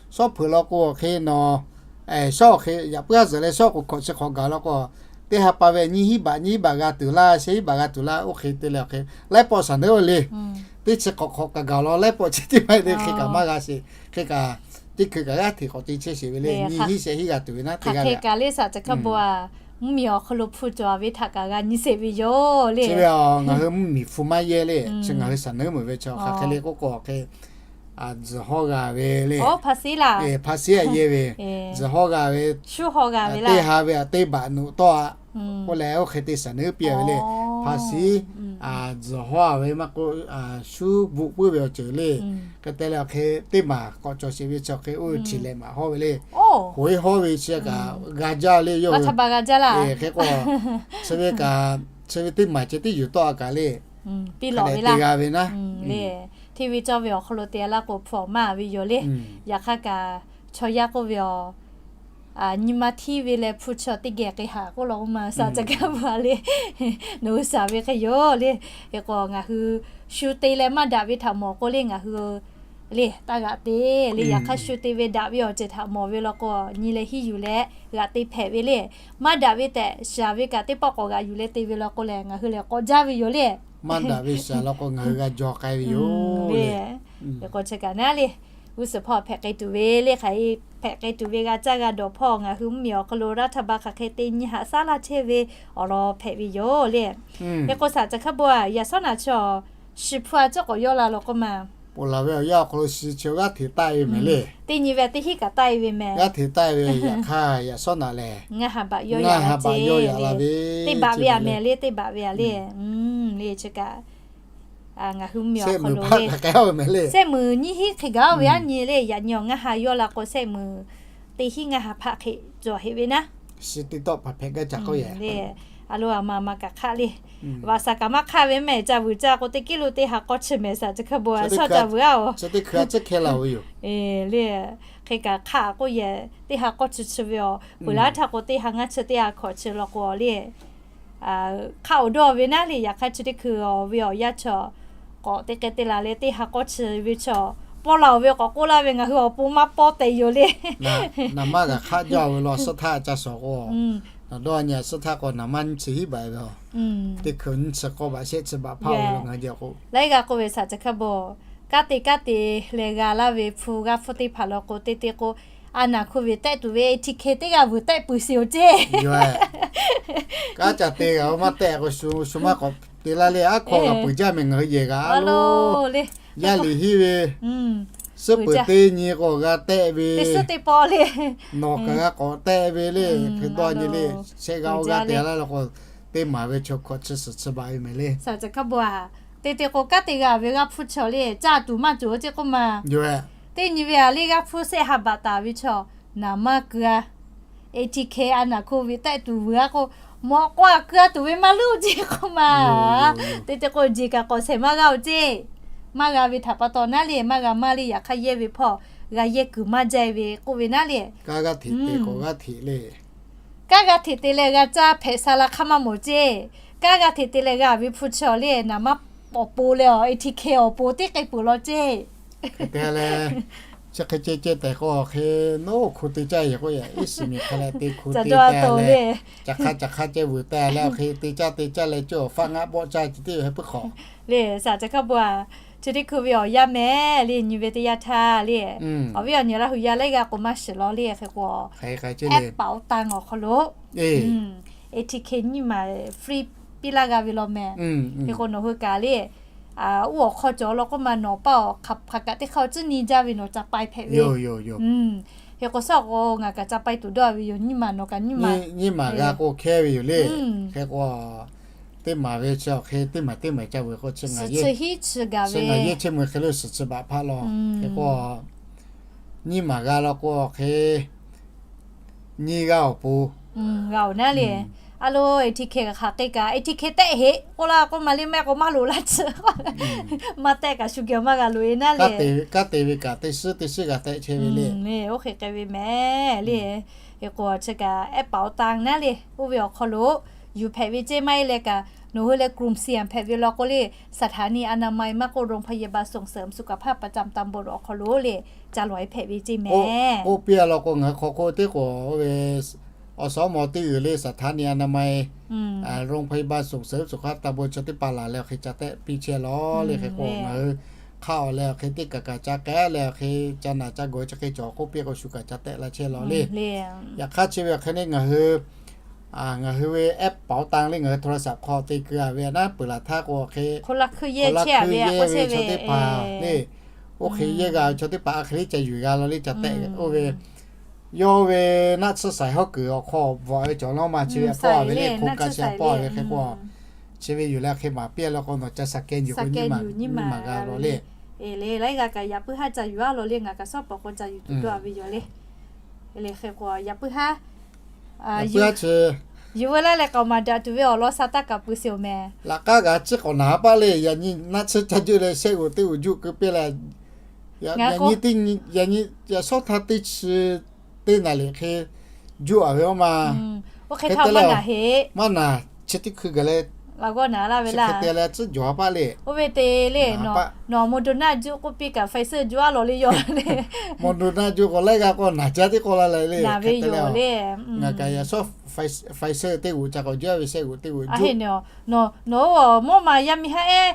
shawˉ hpeuꞈ law k'o awˬ hk'e nawˬ shawˉ hk'e yaꞈ puiˉ a zuhꞈ leh shawˉ k'o hk'awꞈ chi hk'awꞈ gaˬ law k'o, teˇ ha pa ve nyiˇ hiˉ baꞈ nyiˇ hiˉ baꞈ g'a tuˬ laˇ, shehˆ hiˉ baꞈ g'a tuˬ laˇ, oˇ hk'e te leh awˬ hk'e laiˉ pawˆ saˍ neˉ-o le. Teˇ chi hk'awꞈ hk'awꞈ kaꞈ gaˬ law, laiˉ pawˆ chi teˇ maˇ heˆ le hk'e kaꞈ maˇ g'a sheˍ. Hk'e kaꞈ teˇ hkui kaꞈ g'aˇ hteꞈ k'awꞈ te chehˇ sheˍ ve le. Nyiˇ hiˉ shehˆ hiˉ g'a tuˬ ve naˉ te g'a le. Kaꞈ le saˍ ceuˬ hk'a bvuhꞈ a, mvuhˇmiˬ awˬ hk'aw lo hpu cawˬ ve htaꞈ kaꞈ g'a nyi sheˍ ve yoˬ le. Chi ve a ngaˬ hui mvuhˇmiˬ hpu maˇ yehˇ le. Chi ngaˬ hui saˍ neˉ meuˍ ve chi hk'aˬ hk'e le k'oˆ k'o hk'e, tzuhˬ hawˇ g'a ve le. Hpaˇ siˉ laˇ. Hpaˇ siˉ a yehˇ ve, tzuhˬ hawˇ g'a ve, shu hawˇ g'a ve laˇ. Teˇ ha ve a teˇ baꞈ nuꞈ tawˆ a k'oˆ leh oˇ hk'e te saˍ neˉ piˇ a ve le. Hpaˇ siˉ, tzuhˬ hawˇ a ve maˇ k'oˆ, shu bvuhꞈ puiˉ ve awˬ ceuˬ le. Hk'e te leh awˬ hk'e teˇ maˬ k'awꞈ cawˬ sheˍ ve chi hk'e oˇ ve htiꞈ leh maˍ hawˇ ve le. Hoꞈ-e hawˇ ve chi kaꞈ g'a jaˇ le yawˇ. Hk'e k'o, chi ve kaꞈ, chi ve teˇ maˬ ceh tiˉ yuˬ tawˆ a kaꞈ le, piˇ lawꞈ ve laˇ g'a ve naˉ le. Hteˇ ve cawˇ ve awˬ hk'aw lo te laˇ k'o hpu awˬ maˇ ve yoˬ le. Yaꞈ hk'aˇ kaꞈ chaw yaˇ k'oˆ ve a nyi ma htiˇ ve leh hpu chi teˇ geh k'ai haꞈ k'oˆ law k'oˆ ma, shaˍ caˬ kaˇ bvuhꞈ a le. Nawˬ hui shaˍ ve hk'e yoˬ le. Hk'e k'o ngaˬ hui shu te leh maˇ daꞈ ve htaꞈ mawˬ k'o le ngaˬ hui le taˇ g'aꞈ te le. Yaꞈ hk'aˇ shu te ve daꞈ ve awˬ ceuˬ htaꞈ mawˬ ve law k'o nyi leh hiˇ yuˬ leh g'aꞈ te hpehꞈ ve le. Maˇ daꞈ ve tehꞈ shaˍ ve kaꞈ teˇ pawˆ k'awꞈ g'aꞈ yuˬ leh te ve law k'o lehˬ ngaˬ hui lehˬ k'awꞈ jaˇ ve yoˬ le. Maˇ daꞈ ve shaˍ law k'o ngaˬ hui g'a jaw k'ai ve yoˬ le. Hk'e k'o chi kaꞈ naˉ le, g'uˇ suhˍ hpawˇ hpehꞈ k'ai tuˬ ve le, hk'aˬ hk'e hpehꞈ k'ai tuˬ ve g'a caˇ g'a dawˬ hpawˇ ngaˬ hui mvuhˇmiˬ awˬ hk'aw lo รัฐบาล hk'aˬ hk'e te nyi haꞈ shaˉ laˇ chehˇ ve awˬ lawn hpehꞈ ve yoˬ le. Hk'e k'o shaˍ caˬ kaˇ bvuhꞈ a, yaꞈ shawˉ naꞈ chi awˬ shiˍ hpu a cawˇ k'awꞈ yawˇ la law k'oˆ ma, ponˬ laˬ ve awˬ yanˇ awˬ hk'aw lo shiˍ chi g'aˇ hteꞈ taˆ e ve mehˍ le. Teˇ nyi ve teˇ hinˉ kaꞈ taˆ e ve mehˍ. G'aˇ hteꞈ taˆ e ve yaꞈ hk'aˇ yaꞈ shawˉ naꞈ lehˬ ngaˇ ha baꞈ yawˇ yaꞈ la ve, teˇ baꞈ ve a mehˍ le, teˇ baꞈ ve a le. Le chi kaꞈ ngaˬ hui mvuhˇmiˬ awˬ hk'aw lo le, sehˆ muiˬ nyiˇ hinˉ hk'e gaˬ oˇ ve aˉ nyi le. Yaꞈ nyi awˬ ngaˇ ha yawˇ la k'o sehˆ muiˬ teˇ hinˉ ngaˇ ha hpaˆ hk'e cawˬ heꞈ ve naˉ. Shi teˇ tawˆ hpaˍ hpehꞈ gaˇ ca k'oˆ yehˬ le. A lo a ma ma kaꞈ hk'aˆ le. Vaꞈ saˍ kaꞈ maˇ hk'aˆ ve mehˍ, ca vuiˬ ca k'o teˇ kiˇ lo teˇ ha k'awˇ chi mehˍ shaˍ caˬ kaˇ bvuhꞈ a, shawˉ ca vuiˬ a oˬ. Chi teˇ hkui a ciˉ hkehˇ la ve yoˬ le. Hk'e kaꞈ hk'aˆ k'oˆ yehˬ teˇ ha k'awˇ chi chi ve awˬ, peuˬ laˇ htaˇ k'o teˇ ha ngaˇ chi teˇ ha hkawꞈ chi law k'o le, hk'aˆ awˬ dawˇ ve naˉ le. Yaꞈ hk'aˇ chi teˇ hkui awˬ ve awˬ yanˇ chi k'awꞈ te k'ai te la leh teˇ ha k'awˇ chi ve chi pawˇ la oˬ ve k'awꞈ k'oˆ laˇ ve ngaˬ hui awˬ pon maˇ pawˇ tehꞈ yoˬ le. Naˍ maˇ g'a hk'aˆ jaˇ ve law suhˉ htaˇ ca shawˍ k'o, nawˬ dawˇ nyi a suhˉ htaˇ k'o naˍ maˇ nyiˇ chi hiˉ baꞈ ve a, teˇ hkui nyiˇ chi k'awˇ baꞈ shehˆ chi baꞈ hpaˇ oˬ ve ngaˬ hui jehˬ k'o, laiˉ g'aˇ k'oˆ ve shaˍ caˬ kaˇ bvuhꞈ, kanˉ te kanˉ te leh g'a laˇ ve hpu g'aˇ hpfuhˇ teˇ hpaˍ law k'o te te k'o, a naˍ hk'oˆ ve tehˆ tuˬ ve ATK teˇ g'aˇ vuiˬ tehˆ peuˬ sheˍ oˬ ceˇ. Kanˉ ca te g'a oˇ maˇ tehˆ k'o shu maˇ k'awꞈ te laˇ le. Aˉ hkawˇ g'a peuˬ jaˇ mehˍ ngaˬ hui jehˬ g'a lo le. Yaˇ liꞈ hiˉ ve suhˉ peuˬ teˇ nyi k'o g'a tehˆ ve, nawˬ kaꞈ g'a k'awꞈ tehˆ ve le. Hk'e dawˇ nyi le, shehˆ g'aˇ oˇ g'aˇ te laˇ law k'o, teˇ maˍ ve chaw hkawꞈ chi suhˍ chi baꞈ ve mehˍ le. Te te k'o kanˉ te g'a ve g'aˇ hpfuhˇ chi le caˇ tuˬ maˇ cawˬ ceˇ k'oˆ ma. Teˇ nyi ve a le g'aˇ hpfuhˇ shehˆ ha baꞈ taˍ ve chaw naˍ maˇ keu a. ATK a naˍ hk'oˆ ve tehˆ tuˬ vuiˬ a k'o, mawꞈ k'aw a keu a tuˬ ve maˇ luˇ ceˇ k'oˆ ma. Te te k'o jeˬ kaꞈ k'awꞈ shehˍ maˇ g'a oˬ ceˇ. Maˇ g'a ve htaꞈ pa taw naˉ le, maˇ g'a maˇ le. Yaꞈ hk'aˇ yehˇ ve hpawˇ g'a yehˇ kuiˬ maˇ jaˇ ve k'oˆ ve naˉ le. Kanˉ g'aˇ hteꞈ te k'awꞈ g'aˇ hteꞈ le. Kanˉ g'a hteꞈ te leh g'a caˇ hpehꞈ sha la hk'aˇ maˇ mawˬ ceˇ. Kanˉ g'a hteꞈ te leh g'a ve hpu chi awˬ le naˍ maˇ awˬ pon leh awˬ ATK awˬ pon teˇ k'ai peuˬ law ceˇ. Hk'e te leh, chi hk'e ceh ceh tehꞈ k'o hk'e, nawˬ hk'u te caˇ yehˬ k'oˆ yehˬ iˉ shiˍ miˬ hk'a leh te hk'u te te leh, ca hk'aˇ ca hk'aˇ ceh vuiˬ te leh hk'e te caˇ te caˇ leh cawˇ awˬ faˆ ngaˆ bawˆ caˇ ceh teˇ yoˬ heh puiˉ hk'awꞈ le. Shaˍ caˬ kaˇ bvuhꞈ a, chi teˇ hkui ve awˬ yaˇ mehˍ le nyi ve teˇ yanˇ htaˇ le, awˬ viˉ awˬ nyi Laˇ hu yaˇ laiˉ g'aˇ k'o maˇ shiˍ law le. Hk'e k'o aˉ paˍ oˇ tanˇ awˬ hk'aw lo ATK nyiˇ maˬ free piˇ laˇ g'a ve law mehˍ. Hk'e k'o nawˬ hui kaꞈ le, uˉ awˬ hk'aw cawˬ law k'oˆ ma nawˬ paˇ awˬ hk'aˬ hk'aˬ kaꞈ teˇ hk'aˇ oˇ tcuhˉ nyi jaˇ ve nawˬ ca pai hpehꞈ ve yoˬ. Hk'e k'o shaˉ k'o ngaˬ kaꞈ ca pai tuˬ dawˇ ve yoˬ. Nyiˇ maˬ nawˬ kaꞈ nyiˇ maˬ, nyiˇ maˬ g'a k'o hkehˇ ve yoˬ le. Hk'e k'o teˇ maˬ ve chi awˬ hk'e teˇ maˬ teˇ maˬ ca vuiˬ k'o chi ngaˬ yehˇ chi mui hk'e lo suhˍ chi baꞈ hpaˇ law. Hk'e k'o nyiˇ maˬ g'a law k'o hk'e nyiˇ g'aˇ awˬ pon g'a oˬ naˉ le. A lo ATK hk'aˬ hk'e kaꞈ ATK tehˆ heˆ k'oˆ laˇ k'oˆ ma le, mehˆ k'o maˇ loꞈ laˇ tcuh. Maˇ tehˆ kaꞈ shu geh maˇ g'a loꞈ e naˉ le. Kanˉ te ve kaꞈ teˇ shiˉ teˇ shiˉ g'a tehˆ chehˇ ve le. Oˇ hk'e k'ai ve mehˍ le. Hk'e k'o chi kaꞈ aˉ paˍ oˇ tanˇ naˉ le, oˇ ve awˬ hk'aw lo yuˬ hpehꞈ ve ceˇ. Maˇ heˆ leh kaꞈ nawˬ hui leh กลุ่มเสี่ยง hpehꞈ ve law k'o le สถานีอนามัย maˇ k'oˆ โรงพยาบาลส่งเสริมสุขภาพประจำตำบล awˬ hk'aw lo le ca lawˬ e hpehꞈ ve ceˇ mehˍ. Oˇ piˇ a law k'o ngaˬ hui hk'aw k'oˆ teˇ k'o oˇ ve awˬ suhˉ mawˬ teˇ g'uiˬ le สถานีอนามัย โรงพยาบาลส่งเสริมสุขภาพตำบล chaw teˇ hpaˍ laˬ leh awˬ hk'e ca tehˆ piˇ chehˇ law le. Hk'e k'o ngaˬ hui hk'aˆ awˬ leh awˬ hk'e teˇ kaˬ kaˬ ca k'ehˉ leh awˬ hk'e ca naˬ ca gawˬ chi hk'e cawˬ k'oˆ piˇ k'o shu kaꞈ ca tehˆ la chehˇ law le. Yaꞈ hk'aˇ chi ve awˬ hk'e le ngaˬ hui ngaˬ hui ve aˉ paˍ oˇ tanˇ le ngaˬ hui โทรศัพท์ hk'aw te keu a ve naˉ peuˬ laˬ htaˇ k'o hk'e, hk'aw la hkui yehˇ ve chaw teˇ hpaˍ le, oˇ hk'e yehˇ g'a ve chaw teˇ hpaˍ a hk'e le ca yuˬ g'a law le ca tehˆ oˇ ve, yawˇ ve naˆ tsuhˇ shaiˍ hawˉ kuiˬ awˬ hk'aw bvuhꞈ ve cawˬ law ma chi ve pawˆ ve le, hk'o ka chi pawˆ ve hk'e k'o chi ve yuˬ leh hk'e maˍ piˇ a law k'o nawˬ ca สแกน yuˬ k'o nyiˇ maˬ g'a law le. Le laiˉ g'a kaꞈ yaꞈ puiˉ haˉ ca yuˬ a law le, ngaˬ kaꞈ shaˉ pawˍ k'o ca yuˬ tuˬ dawˇ a ve yoˬ le. Le hk'e k'o yaꞈ puiˉ haˉ yuˬ veu laˇ leh k'aoˍ maˍ daꞈ tuˬ ve awˬ lawn sha taˇ kaꞈ pui sheˍ oˬ mehˍ. Laꞈ k'aˉ g'a ciˉ k'awꞈ naˍ a paˆ le, yaꞈ nyi naˆ tsuhˇ ca juˆ leh shehˆ g'uiˬ teˇ g'uiˬ juˆ keu piˇ leh, yaꞈ nyi teˇ nyi, yaꞈ nyi yaꞈ shawˉ htaˇ teˇ chi teˇ naˍ liꞈ hk'e juˆ a ve oˇ ma. Oˇ hk'e te leh maˇ naˬ, chi teˇ hkui gaˬ leh, chi hk'e te leh tcuhˉ jawˬ a paˆ le. Oˇ ve te le, nawˬ Moderna juˆ k'oˆ piˇ kaꞈ Pfizer juˆ a lawˬ le yoˬ le. Moderna juˆ k'o laiˉ g'aˇ k'o naˬ jaˇ teˇ k'aw la le le. Ngaˬ kaꞈ yaꞈ shawˉ Pfizer teˇ g'oꞈ ca k'awꞈ juˆ a ve, shehˆ g'oꞈ teˇ g'oꞈ juˆ. Nawˬ mawˇ ma yaˇ miˇ haˉ ehˉ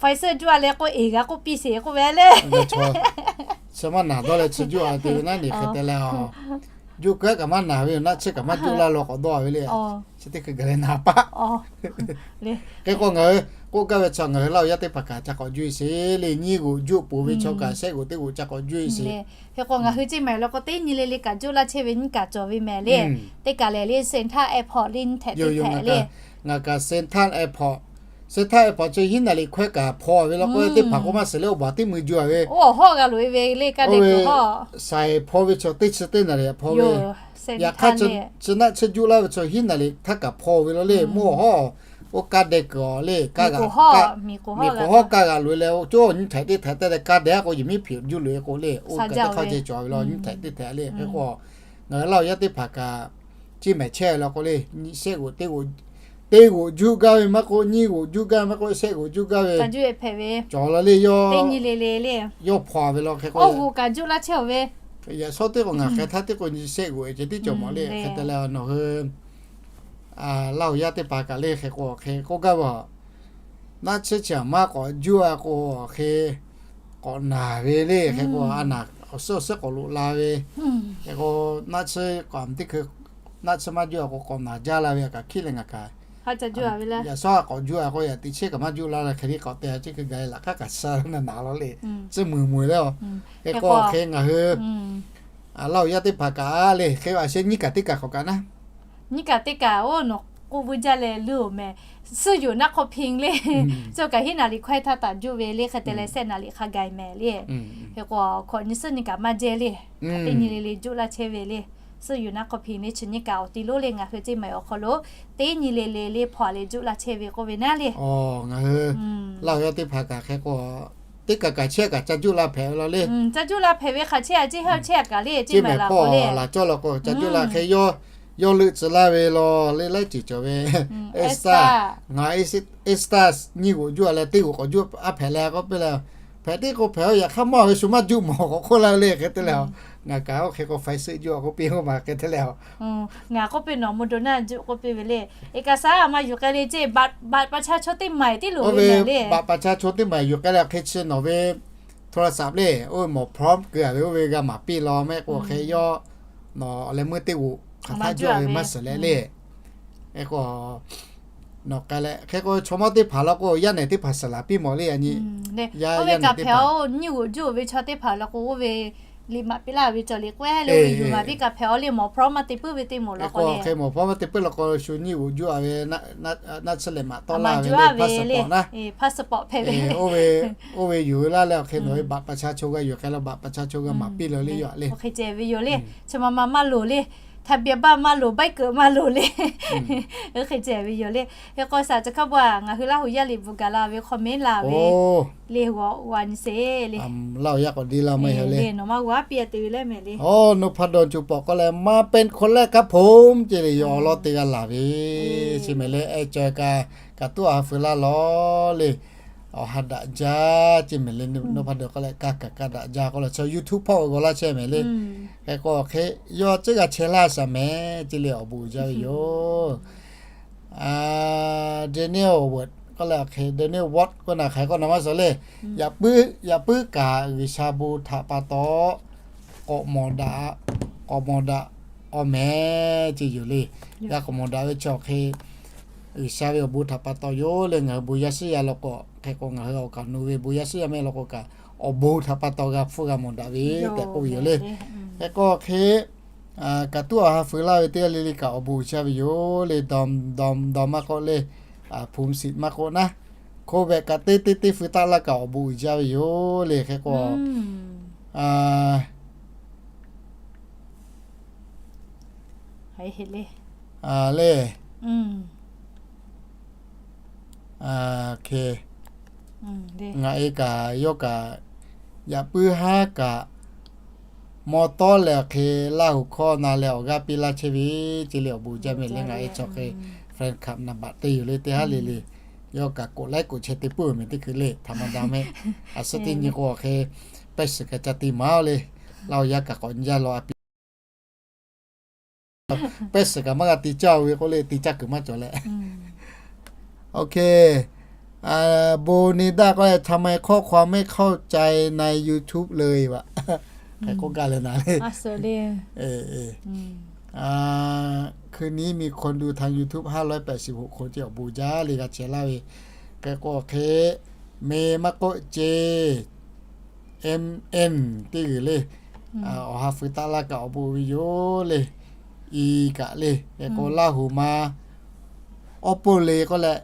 Pfizer juˆ a leh k'oˆ eˬ g'a k'oˆ piˇ sheˍ k'oˆ ve le. Chi maˇ naˬ dawˇ leh chi juˆ a te ve naˉ neˬ hk'e te leh, juˆ keu kaꞈ maˇ naˬ ve yoˬ, naˆ tsuhˇ kaꞈ maˇ juˆ laˇ law k'awꞈ dawˇ a ve le. Chi teˇ hkui gaˬ leh naˍ paˆ. Hk'e k'o ngaˬ hui k'oˆ gaˇ ve chaw ngaˬ hui Laˇ huˍ yaˇ teˇ hpaˍ kaꞈ ca k'awꞈ juˆ sheˍ le. Nyiˇ g'oꞈ juˆ peuˬ ve chaw kaꞈ shehˆ g'oꞈ teˇ g'oꞈ ca k'awꞈ juˆ sheˍ. Hk'e k'o ngaˬ hui ceˇ mehˍ la k'o teˇ nyi le le kaꞈ juˆ laˇ chehˇ ve nyiˇ kaꞈ cawˬ ve mehˍ le. Teˇ kaˬ lehˬ le Satan Airport le nyiˇ htehꞈ teˇ htehꞈ le. Ngaˬ kaꞈ Satan Airport, Satan Airport chi hiˉ naˍ riˍ hkawehˇ kaꞈ hpaw ve law k'o, teˇ hpaˍ k'o maˇ shiˍ leh oˇ baˬ teˇ mui juˆ a ve. Oˇ hawˉ g'a loꞈ e ve le kaˇ dehꞈ kuiˬ hawˉ. Saiˍ hpaw ve chaw teˇ chi teˇ naˍ riˍ hpaw ve. Yaꞈ hk'aˇ chi naˆ tsuhˇ juˆ laˇ ve chaw hiˉ naˍ riˍ htaˇ kaꞈ hpaw ve law le. Mawˇ hawˉ, oˇ kaˇ dehꞈ kuiˬ a le, kaˇ g'a, miˬ k'oˍ hawˉ kaˇ g'a loꞈ e leh, oˇ cawˇ nyiˇ htehꞈ teˇ htehꞈ te leh kaˇ dehꞈ k'o yehˬ miˉ hpeꞈ juˆ loꞈ e k'o le, oˇ kaˇ teˇ hk'aˇ ceh cawˬ ve law nyiˇ htehꞈ teˇ htehꞈ le. Hk'e k'o ngaˬ hui Laˇ huˍ yaˇ teˇ hpaˍ kaꞈ ceˇ mehˍ chehˇ la k'o le, shehˆ g'oꞈ teˇ g'oꞈ, teˇ g'oꞈ juˆ gaˇ ve maˇ k'oˆ, nyiˇ g'oꞈ juˆ gaˇ ve maˇ k'oˆ, shehˆ g'oꞈ juˆ gaˇ ve cawˬ la le. Yawˇ hpaw ve law hk'e k'o, yaꞈ shawˉ teˇ k'o ngaˬ hk'e htaˇ teˇ k'o nyi shehˆ g'oꞈ e ceh tiˉ cawˬ mawˬ le. Hk'e te leh nawˬ hui Laˇ huˍ yaˇ teˇ hpaˍ kaꞈ le hk'e k'o, hk'e k'oˆ gaˇ ve a, naˆ tsuhˇ chi aˬ maˇ k'awꞈ juˆ a k'o, hk'e k'awꞈ naˬ ve le. Hk'e k'o a naˬ awˬ suhˉ awˬ suhˉ k'awꞈ loꞈ la ve. Hk'e k'o naˆ tsuhˇ k'awꞈ teˇ hkui, naˆ tsuhˇ maˇ juˆ a k'o k'awꞈ naˬ jaˇ la ve a kaꞈ hkiˉ leh ngaˬ kaꞈ, yaꞈ shawˉ a k'awꞈ juˆ a k'o yaꞈ teꞈ chehˇ kaꞈ maˇ juˆ la leh hk'e le k'awꞈ te a ciˉ hkui gaˬ e laꞈ hk'aˉ kaꞈ sha naˬ naˬ la le. Tcuhˇ muiˬ muiˬ le. Hk'e k'o hk'e ngaˬ hui Laˇ huˍ yaˇ teˇ hpaˍ kaꞈ le hk'e a shehˆ nyiˇ kaꞈ teˇ kaꞈ hk'awꞈ kaꞈ naˉ nyiˇ kaꞈ teˇ kaꞈ oˇ nawˬ k'oˆ vuiˇ jaˇ leh luˇ oˬ mehˍ. Suhˇ yoˬ naˆ hk'aw hpiˇ le. Cawˬ kaꞈ hiˉ naˍ riˍ hkawehˇ htaˇ taˍ juˆ ve le hk'e te leh shehˆ naˍ riˍ hk'a gaˬ e mehˍ le. Hk'e k'o hkawꞈ nyi suhˉ nyi kaꞈ maˇ jehˇ le. Teˇ nyi le le juˆ laˇ chehˇ ve le. Suhˇ yoˬ naˆ hk'aw hpiˇ le chi nyiˇ kaꞈ awˬ ti lonˉ le ngaˬ hui ceˇ mehˍ awˬ hk'aw lo teˇ nyi le le le hpaw le juˆ laˇ chehˇ ve k'oˆ ve naˉ le. Ngaˬ hui Laˇ huˍ yaˇ teˇ hpaˍ kaꞈ hk'e k'o teˇ kaꞈ kaꞈ chehˇ kaꞈ ca juˆ la hpehꞈ ve law le. Ca juˆ la hpehꞈ ve hk'aˬ chehˇ a ceˇ haˉ chehˇ a kaꞈ le ceˇ mehˍ la k'o le. Laˬ cawˇ la k'o ca juˆ la hk'e yawˇ leuˆ tcuh laˇ ve law le laiˉ ceuˬ cawˬ ve. Ngaˬ Easter nyiˇ g'oꞈ juˆ a leh teˇ g'oꞈ k'awꞈ juˆ a hpehꞈ leh k'oˆ piˇ leh, hpehꞈ teˇ k'o hpehꞈ a yaꞈ hk'aˇ maˇ ve shu maˇ juˆ mawˬ k'awꞈ k'oˆ laˇ ve le hk'e te leh, ngaˬ kaꞈ oˇ hk'e k'o Pfizer juˆ a k'oˆ piˇ k'oˆ ma hk'e te leh, ngaˬ k'oˆ piˇ nawˬ Moderna juˆ k'oˆ piˇ ve le. Eˬ kaꞈ saˉ maˇ yuˬ k'ai le ceˇ, baꞈ pa cha chaw teˇ maˬ tiˉ loˍ ve le. Baꞈ pa cha chaw teˇ maˬ yuˬ k'ai leh hk'e chi nawˬ ve โทรศัพท์ le oˇ ve mawˬ พร้อม keu a ve oˇ ve g'a maˍ piˇ law mehˆ k'o hk'e yawˇ nawˬ leh meuˇ teˇ g'oꞈ hk'aˬ htaˇ juˆ a ve maˇ shiˍ leh le. Hk'e k'o nawˬ k'ai leh hk'e k'o chaw mawˇ teˇ hpaˍ law k'o yaˇ nehˬ teˇ hpaˍ shiˍ laˍ piˇ mawˬ le a nyi. Oˇ ve kaꞈ hpehꞈ a oˇ nyiˇ g'oꞈ juˆ ve chaw teˇ hpaˍ law k'o oˇ ve liꞈ maˍ piˇ laˇ ve cawˬ le k'o le yuˬ maˍ piˇ kaꞈ hpehꞈ a le mawˬ พร้อม maˇ te puiˉ ve teˇ moˍ law k'o le. Hk'e mawˬ พร้อม maˇ te puiˉ law k'o shu nyiˇ g'oꞈ juˆ a ve naˆ tsuhˇ leh maꞈ tawˆ laˇ ve le passport naˉ. Oˇ ve yuˬ ve laˇ leh awˬ hk'e nawˬ ve บัตรประชาชน g'a yuˬ k'ai la บัตรประชาชน g'a maˍ piˇ law le yoˬ le. Hk'e ceh ve yoˬ le. Chi ma ma maˇ loˍ le. ทะเบียนบ้าน maˇ loˍ, ใบเกิด maˇ loˍ le. Hk'e ceh ve yoˬ le. Hk'e k'o saˍ chi hk'a bu a ngaˬ hui Laˇ huˍ yaˇ liꞈ bvuhꞈ gaˬ la ve hk'aw mehˉ la ve le g'awˬ g'a nyi sheˍ le. Laˇ huˍ yaˇ k'awꞈ di la ma yoˬ le. Nawˬ maˇ g'a piˇ a te ve le mehˍ le. Oˇ นพดล co pawˍ k'oˆ leh มาเป็นคนแรกครับผม ce le yoˬ awˬ lawn te g'a laˬ ve. Chi mehˍ le eh cawˬ kaꞈ kaꞈ tuˉ awˬ ha feu laˇ lawˬ le. Awˬ ha daꞈ jaˇ ce mehˍ le นพดล k'oˆ leh kaˇ kaꞈ kaˇ daꞈ jaˇ k'oˆ leh chaw YouTube hpawˇ g'aw laˇ chehˇ mehˍ le. Hk'e k'o hk'e yawˇ tcuhˉ g'a chehˇ laˇ shaˍ mehˍ ce le awˬ bon uiˍ jaˇ ve yoˬ. Daniel Ward k'oˆ leh hk'e Daniel Ward k'oˆ naˬ hk'e k'oˆ naˬ maˇ suh le. Yaꞈ puiˉ yaꞈ puiˉ kaꞈ G'uiˬsha bon htaꞈ pa taw k'awꞈ mawˬ daꞈ, k'awꞈ mawˬ daꞈ awˬ mehˍ ce yoˬ le. G'a k'awꞈ mawˬ daꞈ ve chaw hk'e G'uiˬsha ve awˬ bon htaꞈ pa taw yoˬ le. Ngaˬ hui bon yaˇ shiˉ yaˇ law k'o hk'e k'o ngaˬ hui awˬ kaˍ nu ve bon yaˇ shiˉ yaˇ mehˆ law k'o kaꞈ awˬ bon htaꞈ pa taw g'a hpfuhˇ g'a mawˬ daꞈ ve tehꞈ k'oˆ ve yoˬ le. Hk'e k'o hk'e kaꞈ tuˉ awˬ ha feu laˇ ve teˇ g'aˇ le le kaꞈ awˬ bon uiˍ jaˇ ve yoˬ le. Dawˬ dawˬ dawˬ maˇ k'oˆ le, hpu shiˍ maˇ k'oˆ naˉ, hk'oˆ ve kaꞈ teˇ teˇ teˇ feu taˆ laˇ kaꞈ awˬ bon uiˍ jaˇ ve yoˬ le. Hk'e k'o le ngaˬ e kaꞈ yawˇ kaꞈ yaꞈ puiˉ haˉ kaꞈ Mawˇ tawˉ leh awˬ hk'e Laˇ huˍ hkawˇ na leh awˬ g'aˇ piˇ laˇ chehˇ ve ce le awˬ bon jaˇ meh le. Ngaˬ e chaw hk'e friend คลับ naˍ baꞈ te yoˬ le teˇ haˉ le le. Yawˇ kaꞈ กดไลค์ กดแชร์ te puiˉ-oˬ meh teˇ hkui le htaꞈ ma da meh. A suhˉ teˇ nyi k'o awˬ hk'e pehˇ suhˍ kaꞈ ca te maˍ-oˬ le. Laˇ huˍ yaˇ kaꞈ k'awꞈ nyi jaˇ law a piˇ pehˇ suhˍ kaꞈ maˇ g'a te caˇ ve k'oˆ le te caˇ kuiˬ maˇ cawˬ leh. OK. โบเนด้า ก็ ทำไมข้อความไม่เข้าใจใน YouTube เลย hk'e k'oˆ gaˇ leh naˍ le. คืนนี้มีคนดูทาง YouTube ห้าร้อยแปดสิบหก คน ce awˬ bon jaˇ le g'a chehˇ laˇ ve. Hk'e k'o hk'e meh maˇ k'oˆ ce MN teˇ g'uiˬ le. Awˬ ha feu taˆ laˇ kaꞈ awˬ bon ve yoˬ le. I kaꞈ le. Hk'e k'o Laˇ huˍ ma awˉ pon le k'oˆ leh,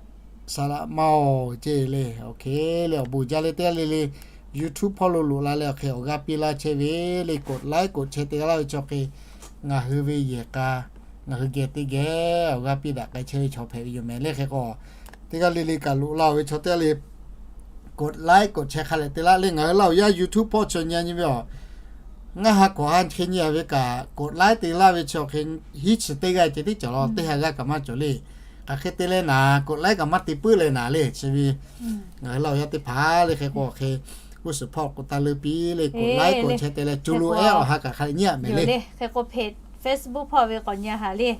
saˍ laꞈ ma-oˬ ce le. OK le awˬ bon jaˇ le teˇ g'aˇ le le. YouTube hpawˇ lo loꞈ la leh awˬ hk'e awˬ g'aˇ piˇ laˇ chehˇ ve le กดไลค์ กดแชร์ te g'a laˇ ve chaw hk'e ngaˬ hui ve yehˬ k'a, ngaˬ hui geh teˇ geh awˬ g'aˇ piˇ daꞈ k'ai chehˇ ve chaw hpehꞈ ve yoˬ meh le. Hk'e k'o teˇ g'aˇ le le kaꞈ loꞈ la-oˬ ve chaw teˇ g'aˇ le กดไลค์ กดแชร์ hk'a leh te laˇ le. Ngaˬ hui Laˇ huˍ yaˇ YouTube hpawˇ chaw nyi nyi ve awˬ ngaˇ ha kawꞈ ha hk'e nyi a ve kaꞈ กดไลค์ te laˇ ve chaw hk'e hiˉ chi teˇ g'aˇ ceh tiˉ cawˬ law teˇ ha g'aˇ kaꞈ maˇ cawˬ le. Hk'aˬ hk'e te leh naˍ กดไลค์ kaꞈ maˇ te puiˉ leh naˍ le chi ve ngaˬ hui Laˇ huˍ yaˇ teˇ hpaˍ le. Hk'e k'o hk'e g'uˇ suhˍ hpawˇ k'o taˇ leuˉ piˇ le กดไลค์ กดแชร์ te leh co lo ehˉ awˬ ha kaꞈ hk'a leh nyi a meh le. Hk'e k'o Facebook hpawˇ ve k'awꞈ nyi haˍ le.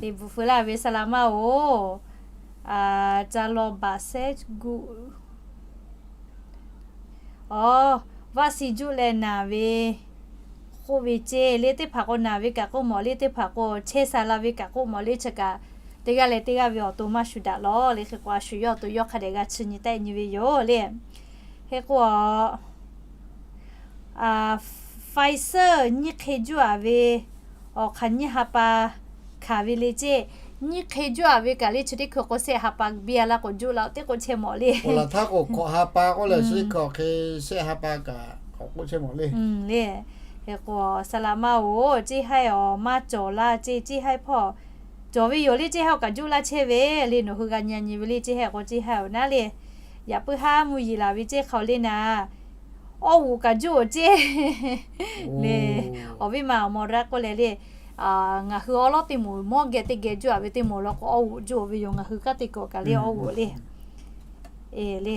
Te bvuhꞈ feu laˇ ve saˍ laꞈ ma-oˬ. Ca law baꞈ sehˉ gu Aw, vaˆ si juˆ leh naˍ ve k'oˆ ve ce le teˇ hpaˍ k'o naˍ ve kaꞈ k'oˆ mawˬ le teˇ hpaˍ k'o chehˇ sha la ve kaꞈ k'oˆ mawˬ le chi kaꞈ teˇ g'aˇ leh teˇ g'aˇ ve awˬ to maˇ shuˍ daꞈ law le. Hk'e k'o a shuˍ yawˇ awˬ to yawˇ hk'a dehꞈ g'a chi nyi tehˆ nyi ve yoˬ le. Hk'e k'o Pfizer nyiˇ hk'e juˆ a ve awˬ hk'aˬ nyiˇ ha pa hkanˍ ve le ce. Nyiˇ hk'e juˆ a ve kaꞈ le chi teˇ hkui k'o shehˆ ha pa biˇ a laˇ k'o juˆ la teˇ k'o chehˇ mawˬ le. Awˬ laˬ htaˇ k'o hkawꞈ ha pa k'oˆ leh chi teˇ hkui awˬ hk'e shehˆ ha pa kaꞈ k'awꞈ k'oˆ chehˇ mawˬ le. Le, hk'e k'o saˍ laꞈ ma-oˬ, ceˇ haiˇ awˬ maˇ cawˬ laˇ ce, ceˇ haiˇ hpawˇ cawˬ ve yoˬ le. Ceˇ haiˇ awˬ kaꞈ juˆ laˇ chehˇ ve le nawˬ hui g'a nyi nyi ve le. Ceˇ haiˇ k'o ceˇ haiˇ awˬ naˉ le. Yaꞈ puiˉ haˉ mvuhˇ yeˬ laˬ ve ceˇ hk'aoˍ le naˍ, awˇ g'oꞈ kaꞈ juˆ-oˬ ceˇ le. Awˬ viˉ ma awˬ mawˬ raˆ k'oˆ leh le, ngaˬ hui awˉ lawˉ teˇ moˍ mawˇ geh teˇ geh juˆ a ve teˇ moˍ law k'o awˇ g'oꞈ juˆ ve yoˬ. Ngaˬ hui kanˉ te kuiˬ kaꞈ le awˇ g'oꞈ le. E le,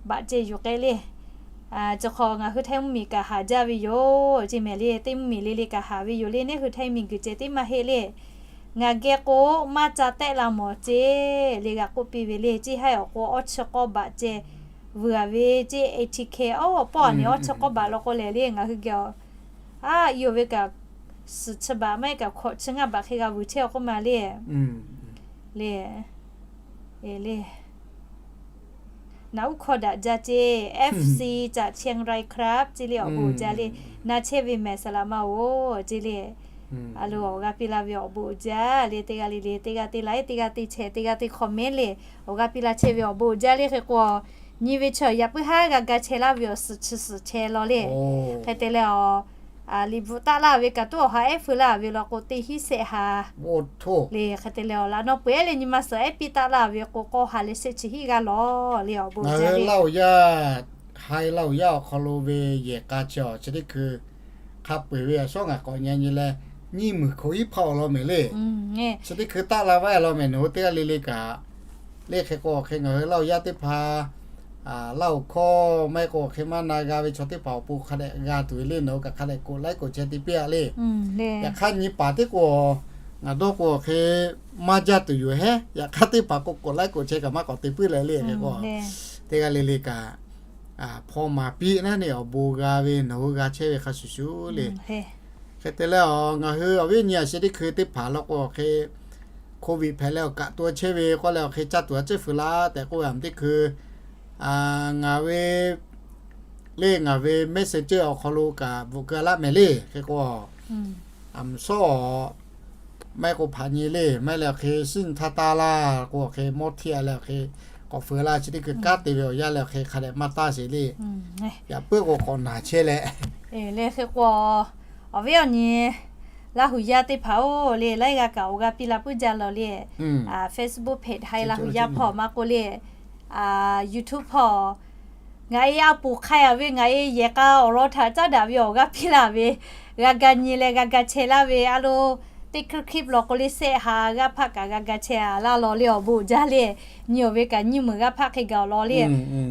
baꞈ ceh yuˬ k'ai le. Chi hk'aw ngaˬ hui Htaiˇ mvuhˇmiˬ kaꞈ haˍ jaˇ ve yoˬ ce mehˍ le. Teˇ mvuhˇmiˬ le le kaꞈ haˍ ve yoˬ le. Neˇ hui Htaiˇ miˬguiˬ ceh tiˉ maˇ heˆ le. Ngaˬ geh k'o maˇ ca tehˆ la mawˬ ce le g'a k'oˆ piˇ ve le. Ceˇ haiˇ awˬ k'o awˇ chi k'awˇ baꞈ ceh vuiˬ a ve ceˇ, A T K awˬ pawˆ a nyi awˇ chi k'awˇ baꞈ law k'o lehˬ le ngaˬ hui geh a, a, i oˬ ve kaꞈ suhˍ chi baꞈ maˇ heˆ kaꞈ hkawꞈ chi ngaˇ baꞈ hk'e g'a vuiˬ chehˇ awˬ k'oˆ ma le. Le, e le, naˍ uˉ hkawˇ daꞈ jaˇ ce, F C จากเชียงรายครับ ce le awˬ bon jaˇ le. Na chehˇ ve mehˍ saˍ laꞈ ma-oˬ ce le. A lo awˬ g'aˇ piˇ laˇ ve awˬ bon jaˇ le. Teˇ g'aˇ le le teˇ g'aˇ te laiˉ, teˇ g'aˇ te chehˇ, teˇ g'aˇ te comment le. Awˬ g'aˇ piˇ laˇ chehˇ ve awˬ bon jaˇ le. Hk'e k'o nyi ve chaw yaꞈ puiˉ haˉ g'a ga chehˇ laˇ ve awˬ suhˍ chi suhˍ chehˇ law le. Hk'e te leh awˬ liꞈ bvuhꞈ taˆ laˇ ve kaꞈ tuˉ awˬ ha ehˉ feu laˇ ve law k'o teˇ hinˉ shehˆ ha le. Hk'e te leh awˬ laꞈ nawˉ peu eˉ leh nyi ma suhˍ ehˉ piˇ taˆ laˇ ve k'o k'awˇ ha leh shehˆ chi hiˆ g'aˇ law le awˬ bon jaˇ le. Laˇ huˍ yaˇ, Htaiˇ Laˇ huˍ yaˇ awˬ hk'aw lo ve yehˬ k'a chi awˬ chi teˇ hkui hk'a peu-eˬ ve awˬ shawˉ ngaˬ k'awꞈ nyi nyi leh nyiˇ meunˍ hk'oꞈ hiˉ hpaˇ awˬ lawn mehˍ le. Chi teˇ hkui taˆ la vaˇ law mehˍ nawˬ hui teˇ g'aˇ le le kaꞈ le. Hk'e k'o hk'e ngaˬ hui Laˇ huˍ yaˇ teˇ hpaˍ Laˇ huˍ hkawˇ maˇ heˆ k'o hk'e maˇ na g'a ve chaw teˇ hpaˍ awˬ pon hk'a dehꞈ g'a tuˬ ve le. Nawˬ hui kaꞈ hk'a dehꞈ กดไลค์ กดแชร์ te piˇ a le. Yaꞈ hk'aˇ nyi paˍ teˇ k'o ngaˬ dawˇ k'o hk'e maˇ jaˇ tuˬ yoˬ hehˉ. Yaꞈ hk'aˇ teˇ hpaˍ k'o กดไลค์ กดแชร์ kaꞈ maˇ k'awꞈ te puiˉ leh le. Hk'e k'o teˇ g'aˇ le le kaꞈ hpaw maˍ piˇ naˉ neˇ awˬ bon g'a ve nawˬ hui g'a chehˇ ve hk'a shuˍ shuˍ le. Hk'e te leh ngaˬ hui awˬ viˉ nyi a shi teˇ hkui teˇ hpaˍ law k'o hk'e Covid hpehꞈ leh awˬ kaꞈ to chehˇ ve k'oˆ leh awˬ hk'e caˇ tuˬ a cehˇ feu laˇ tehꞈ k'oˆ ve a teˇ hkui ngaˬ ve le ngaˬ ve Messenger awˬ hk'aw lo kaꞈ bvuhꞈ keu laˇ mehˍ le. Hk'e k'o a mvuhˇ shawˉ maˇ heˆ k'o hpaꞈ nyi le maˇ heˆ leh awˬ hk'e shiˉ nyi htaˇ taˇ laˇ k'o awˬ hk'e mawˇ htiˇ a leh awˬ hk'e k'awꞈ feu laˇ chi teˇ hkui kanˉ te ve awˬ yanˇ leh awˬ hk'e hk'a dehꞈ maˇ taˇ sheˍ le. Yaꞈ puiˉ k'o k'awꞈ naˬ chehˇ leh le. Hk'e k'o awˬ viˉ awˬ nyi Laˇ huˍ yaˇ teˇ hpaˍ-oˬ le, laiˉ g'a kaꞈ awˬ g'aˇ piˇ la puiˉ jaˇ law le. Facebook page Htaiˇ Laˇ huˍ yaˇ hpawˇ maˇ k'oˆ le, YouTube hpawˇ Ngaˬ e a poˍ hk'ai a ve, ngaˬ e yehˬ k'a awˬ lawn htaꞈ caˉ daꞈ ve awˬ g'aˇ piˇ laˇ ve, g'a ga nyi leh g'a ga chehˇ laˇ ve a lo, teˇ hkui hk'ip law k'o le sehˆ ha g'aˇ hpaˆ kaꞈ g'a ga chehˇ a laˇ law le awˬ bon uiˍ jaˇ le. Nyi awˬ ve kaꞈ nyiˇ meunˍ g'aˇ hpaˆ hk'e gaˬ awˬ lawn le.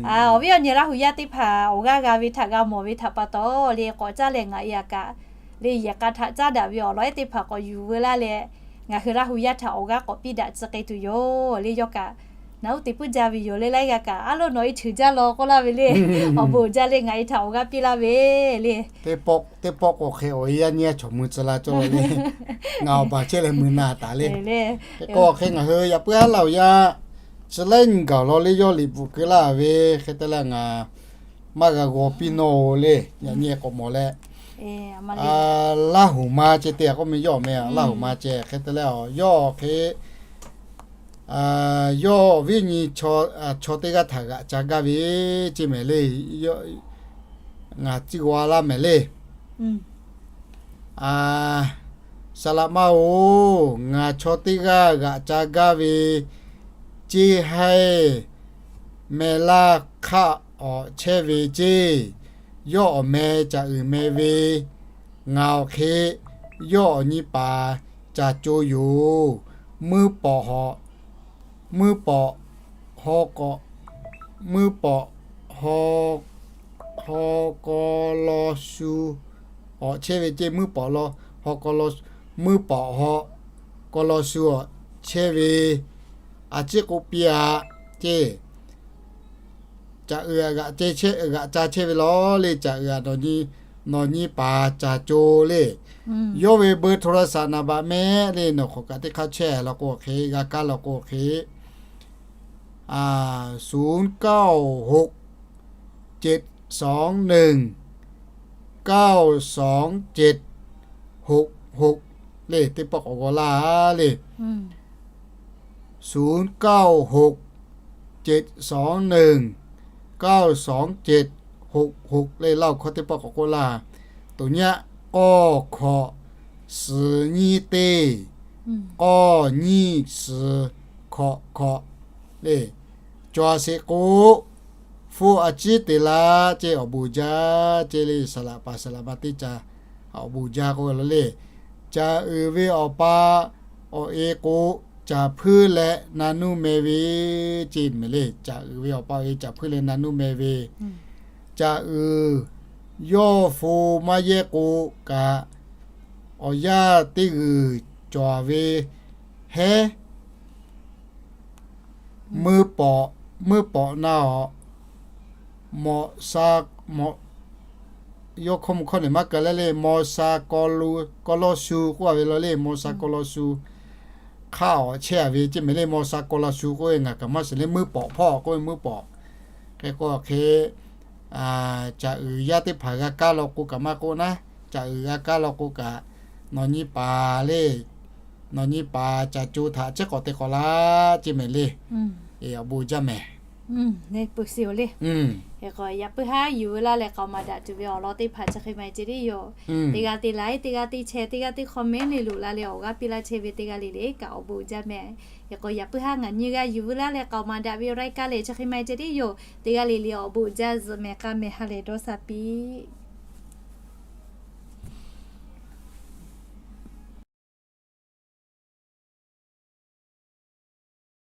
Awˬ viˉ awˬ nyi Laˇ hu yaˇ teˇ hpaˍ awˬ g'aˇ g'a ve htaꞈ g'a mawˬ ve htaꞈ pa taw le k'awꞈ caˉ leh ngaˬ e a kaꞈ le yehˬ k'a htaꞈ caˉ daꞈ ve awˬ lawn ehˉ teˇ hpaˍ k'awꞈ yuˬ veu laˇ leh, ngaˬ hui Laˇ hu yaˇ htaꞈ awˬ g'aˇ k'awꞈ piˇ daꞈ tcuh k'ai tuˬ yoˬ le. Yawˇ kaꞈ naˬ uˉ teꞈ puiˉ jaˇ ve yoˬ le. Laiˉ g'aˇ kaꞈ a lo nawˬ e cheuˬ jaˇ law k'oˆ laˇ ve le. Awˬ bon uiˍ jaˇ le ngaˬ e htaꞈ awˬ g'aˇ piˇ laˇ ve le. Teˇ pawˆ k'o hk'e awˬ e yaˇ nyi a chaw mui tcuh la cawˇ law le. Ngaˬ awˬ baˬ chehˇ leh mui na taˍ le. Hk'e k'o hk'e ngaˬ hui yaꞈ puiˉ haˉ Laˇ hu yaˇ chi laiˉ nyi gaˬ law le yawˇ liꞈ bvuhꞈ keu laˇ ve hk'e te leh ngaˬ maˇ g'a g'aw piˇ nawˇ-oˬ le. Yaꞈ nyi k'awꞈ mawˬ leh, Laˇ hu ma ceh te k'oˆ meh yawˇ meh Laˇ hu ma ceh hk'e te leh yawˇ hk'e yawˇ awˬ viˉ nyi chaw teˇ g'aˇ htaꞈ g'aꞈ ca gaˇ ve ceˇ mehˍ le. Ngaˬ ciˇ g'aw laˇ mehˍ le. Saˍ laꞈ ma-oˬ, ngaˬ chaw teˇ g'aˇ g'aꞈ ca gaˇ ve ceˇ haiˇ meh laˇ hk'aˆ awˬ chehˇ ve ceˇ. Yawˇ awˬ meh Caꞈ uiˍ meh ve, ngaˬ awˬ hk'e yawˇ awˬ nyi paˍ ca co yoˬ. Muiˇ pawꞈ, muiˇ pawꞈ haw k'awꞈ, muiˇ pawꞈ haw, haw kaw law shu awˬ chehˇ ve ceˇ. Muiˇ pawꞈ law, haw kaw law, muiˇ pawꞈ haw kaw law shu awˬ chehˇ ve, a ciˉ k'oˆ piˇ a ceˇ. Caꞈ uiˍ g'aꞈ ca chehˇ ve law le. Caꞈ uiˍ nawˬ nyi paˍ ca co le. Yawˇ ve เบอร์โทรศัพท์ naˍ baꞈ mehˆ le. Nawˬ hk'awꞈ kaꞈ teˇ hk'aˇ chehˇ law k'o hk'e, g'a kaˇ law k'o hk'e ศูนย์เก้าหกเจ็ดสองหนึ่งเก้าสองเจ็ดหกหก le. Teˇ pawˆ k'awꞈ g'aw laˇ le. ศูนย์เก้าหกเจ็ดสองหนึ่งเก้าสองเจ็ดหกหก le. Laˇ hu hkawˇ teˇ pawˆ k'awꞈ k'oˆ laˇ. Toꞈ nyi aꞈ, k'awˇ hkawꞈ suhˍ nyiˇ teˇ, k'awˇ nyiˇ suhˍ hkawꞈ hkawꞈ le. Cawˬ a sheˍ k'o, hpu a ciˉ te laˇ ceˇ. Awˬ bon jaˇ ceˇ le. Saˍ laꞈ paˍ saˍ laꞈ ma teˇ ca awˬ bon jaˇ k'oˆ ve law le. Caꞈ uiˍ ve awˬ pa awˬ e k'o, caˬ hpuiˇ leh na nuˇ meh ve ceˇ mehˍ le. Caꞈ uiˍ ve awˬ pa awˬ e caˬ hpuiˇ leh na nuˇ meh ve. Caꞈ uiˍ yawˇ hpu maˇ yehˇ k'o kaꞈ, awˬ yanˇ teˇ g'uiˬ cawˬ ve hehˉ, muiˇ pawꞈ, muiˇ pawꞈ na awˬ, mawꞈ sha, mawꞈ, yawˇ hkawˇ mvuh hkawˇ neˬ maˇ keu leh le, mawˬ sha kaw law shu k'oˆ a ve law le. Mawˬ sha kaw law shu hk'aˆ awˬ chehˇ a ve ceˇ mehˍ le. Mawˬ sha kaw law shu k'oˆ ve ngaˬ kaꞈ maˇ shiˍ le. Muiˇ pawꞈ hpawˇ k'oˆ ve muiˇ pawꞈ. Hk'e k'o hk'e, caꞈ uiˍ yaˇ teˇ hpaˍ g'a kaˇ law k'o kaꞈ maˇ k'oˆ naˉ, caꞈ uiˍ g'a kaˇ law k'o kaꞈ, nawˬ nyi paˍ le, nawˬ nyi paˍ caˬ co htaꞈ a ciˉ k'awꞈ te k'awꞈ laˇ ceˇ mehˍ le. Awˬ bon jaˇ mehˍ. Hk'e k'o yaꞈ puiˉ haˉ yuˬ veu laˇ leh k'aoˍ maˍ daꞈ tuˬ ve awˬ lawn teˇ hpaˍ chi hk'e maˇ heˆ ceˇ le yoˬ. Teˇ g'aˇ teˇ like, teˇ g'aˇ teˇ share, teˇ g'aˇ teˇ comment le loꞈ la leh awˬ g'aˇ piˇ laˇ chehˇ ve teˇ g'aˇ le le kaꞈ awˬ bon jaˇ mehˍ. Hk'e k'o yaꞈ puiˉ haˉ ngaˬ nyi g'a yuˬ veu laˇ leh k'aoˍ maˍ daꞈ ve รายการ lehˬ chi hk'e maˇ heˆ ceˇ le yoˬ. Teˇ g'aˇ le le awˬ bon jaˇ zuhꞈ mehˍ k'a mehˍ ha lehˬ dawˇ sha piˇ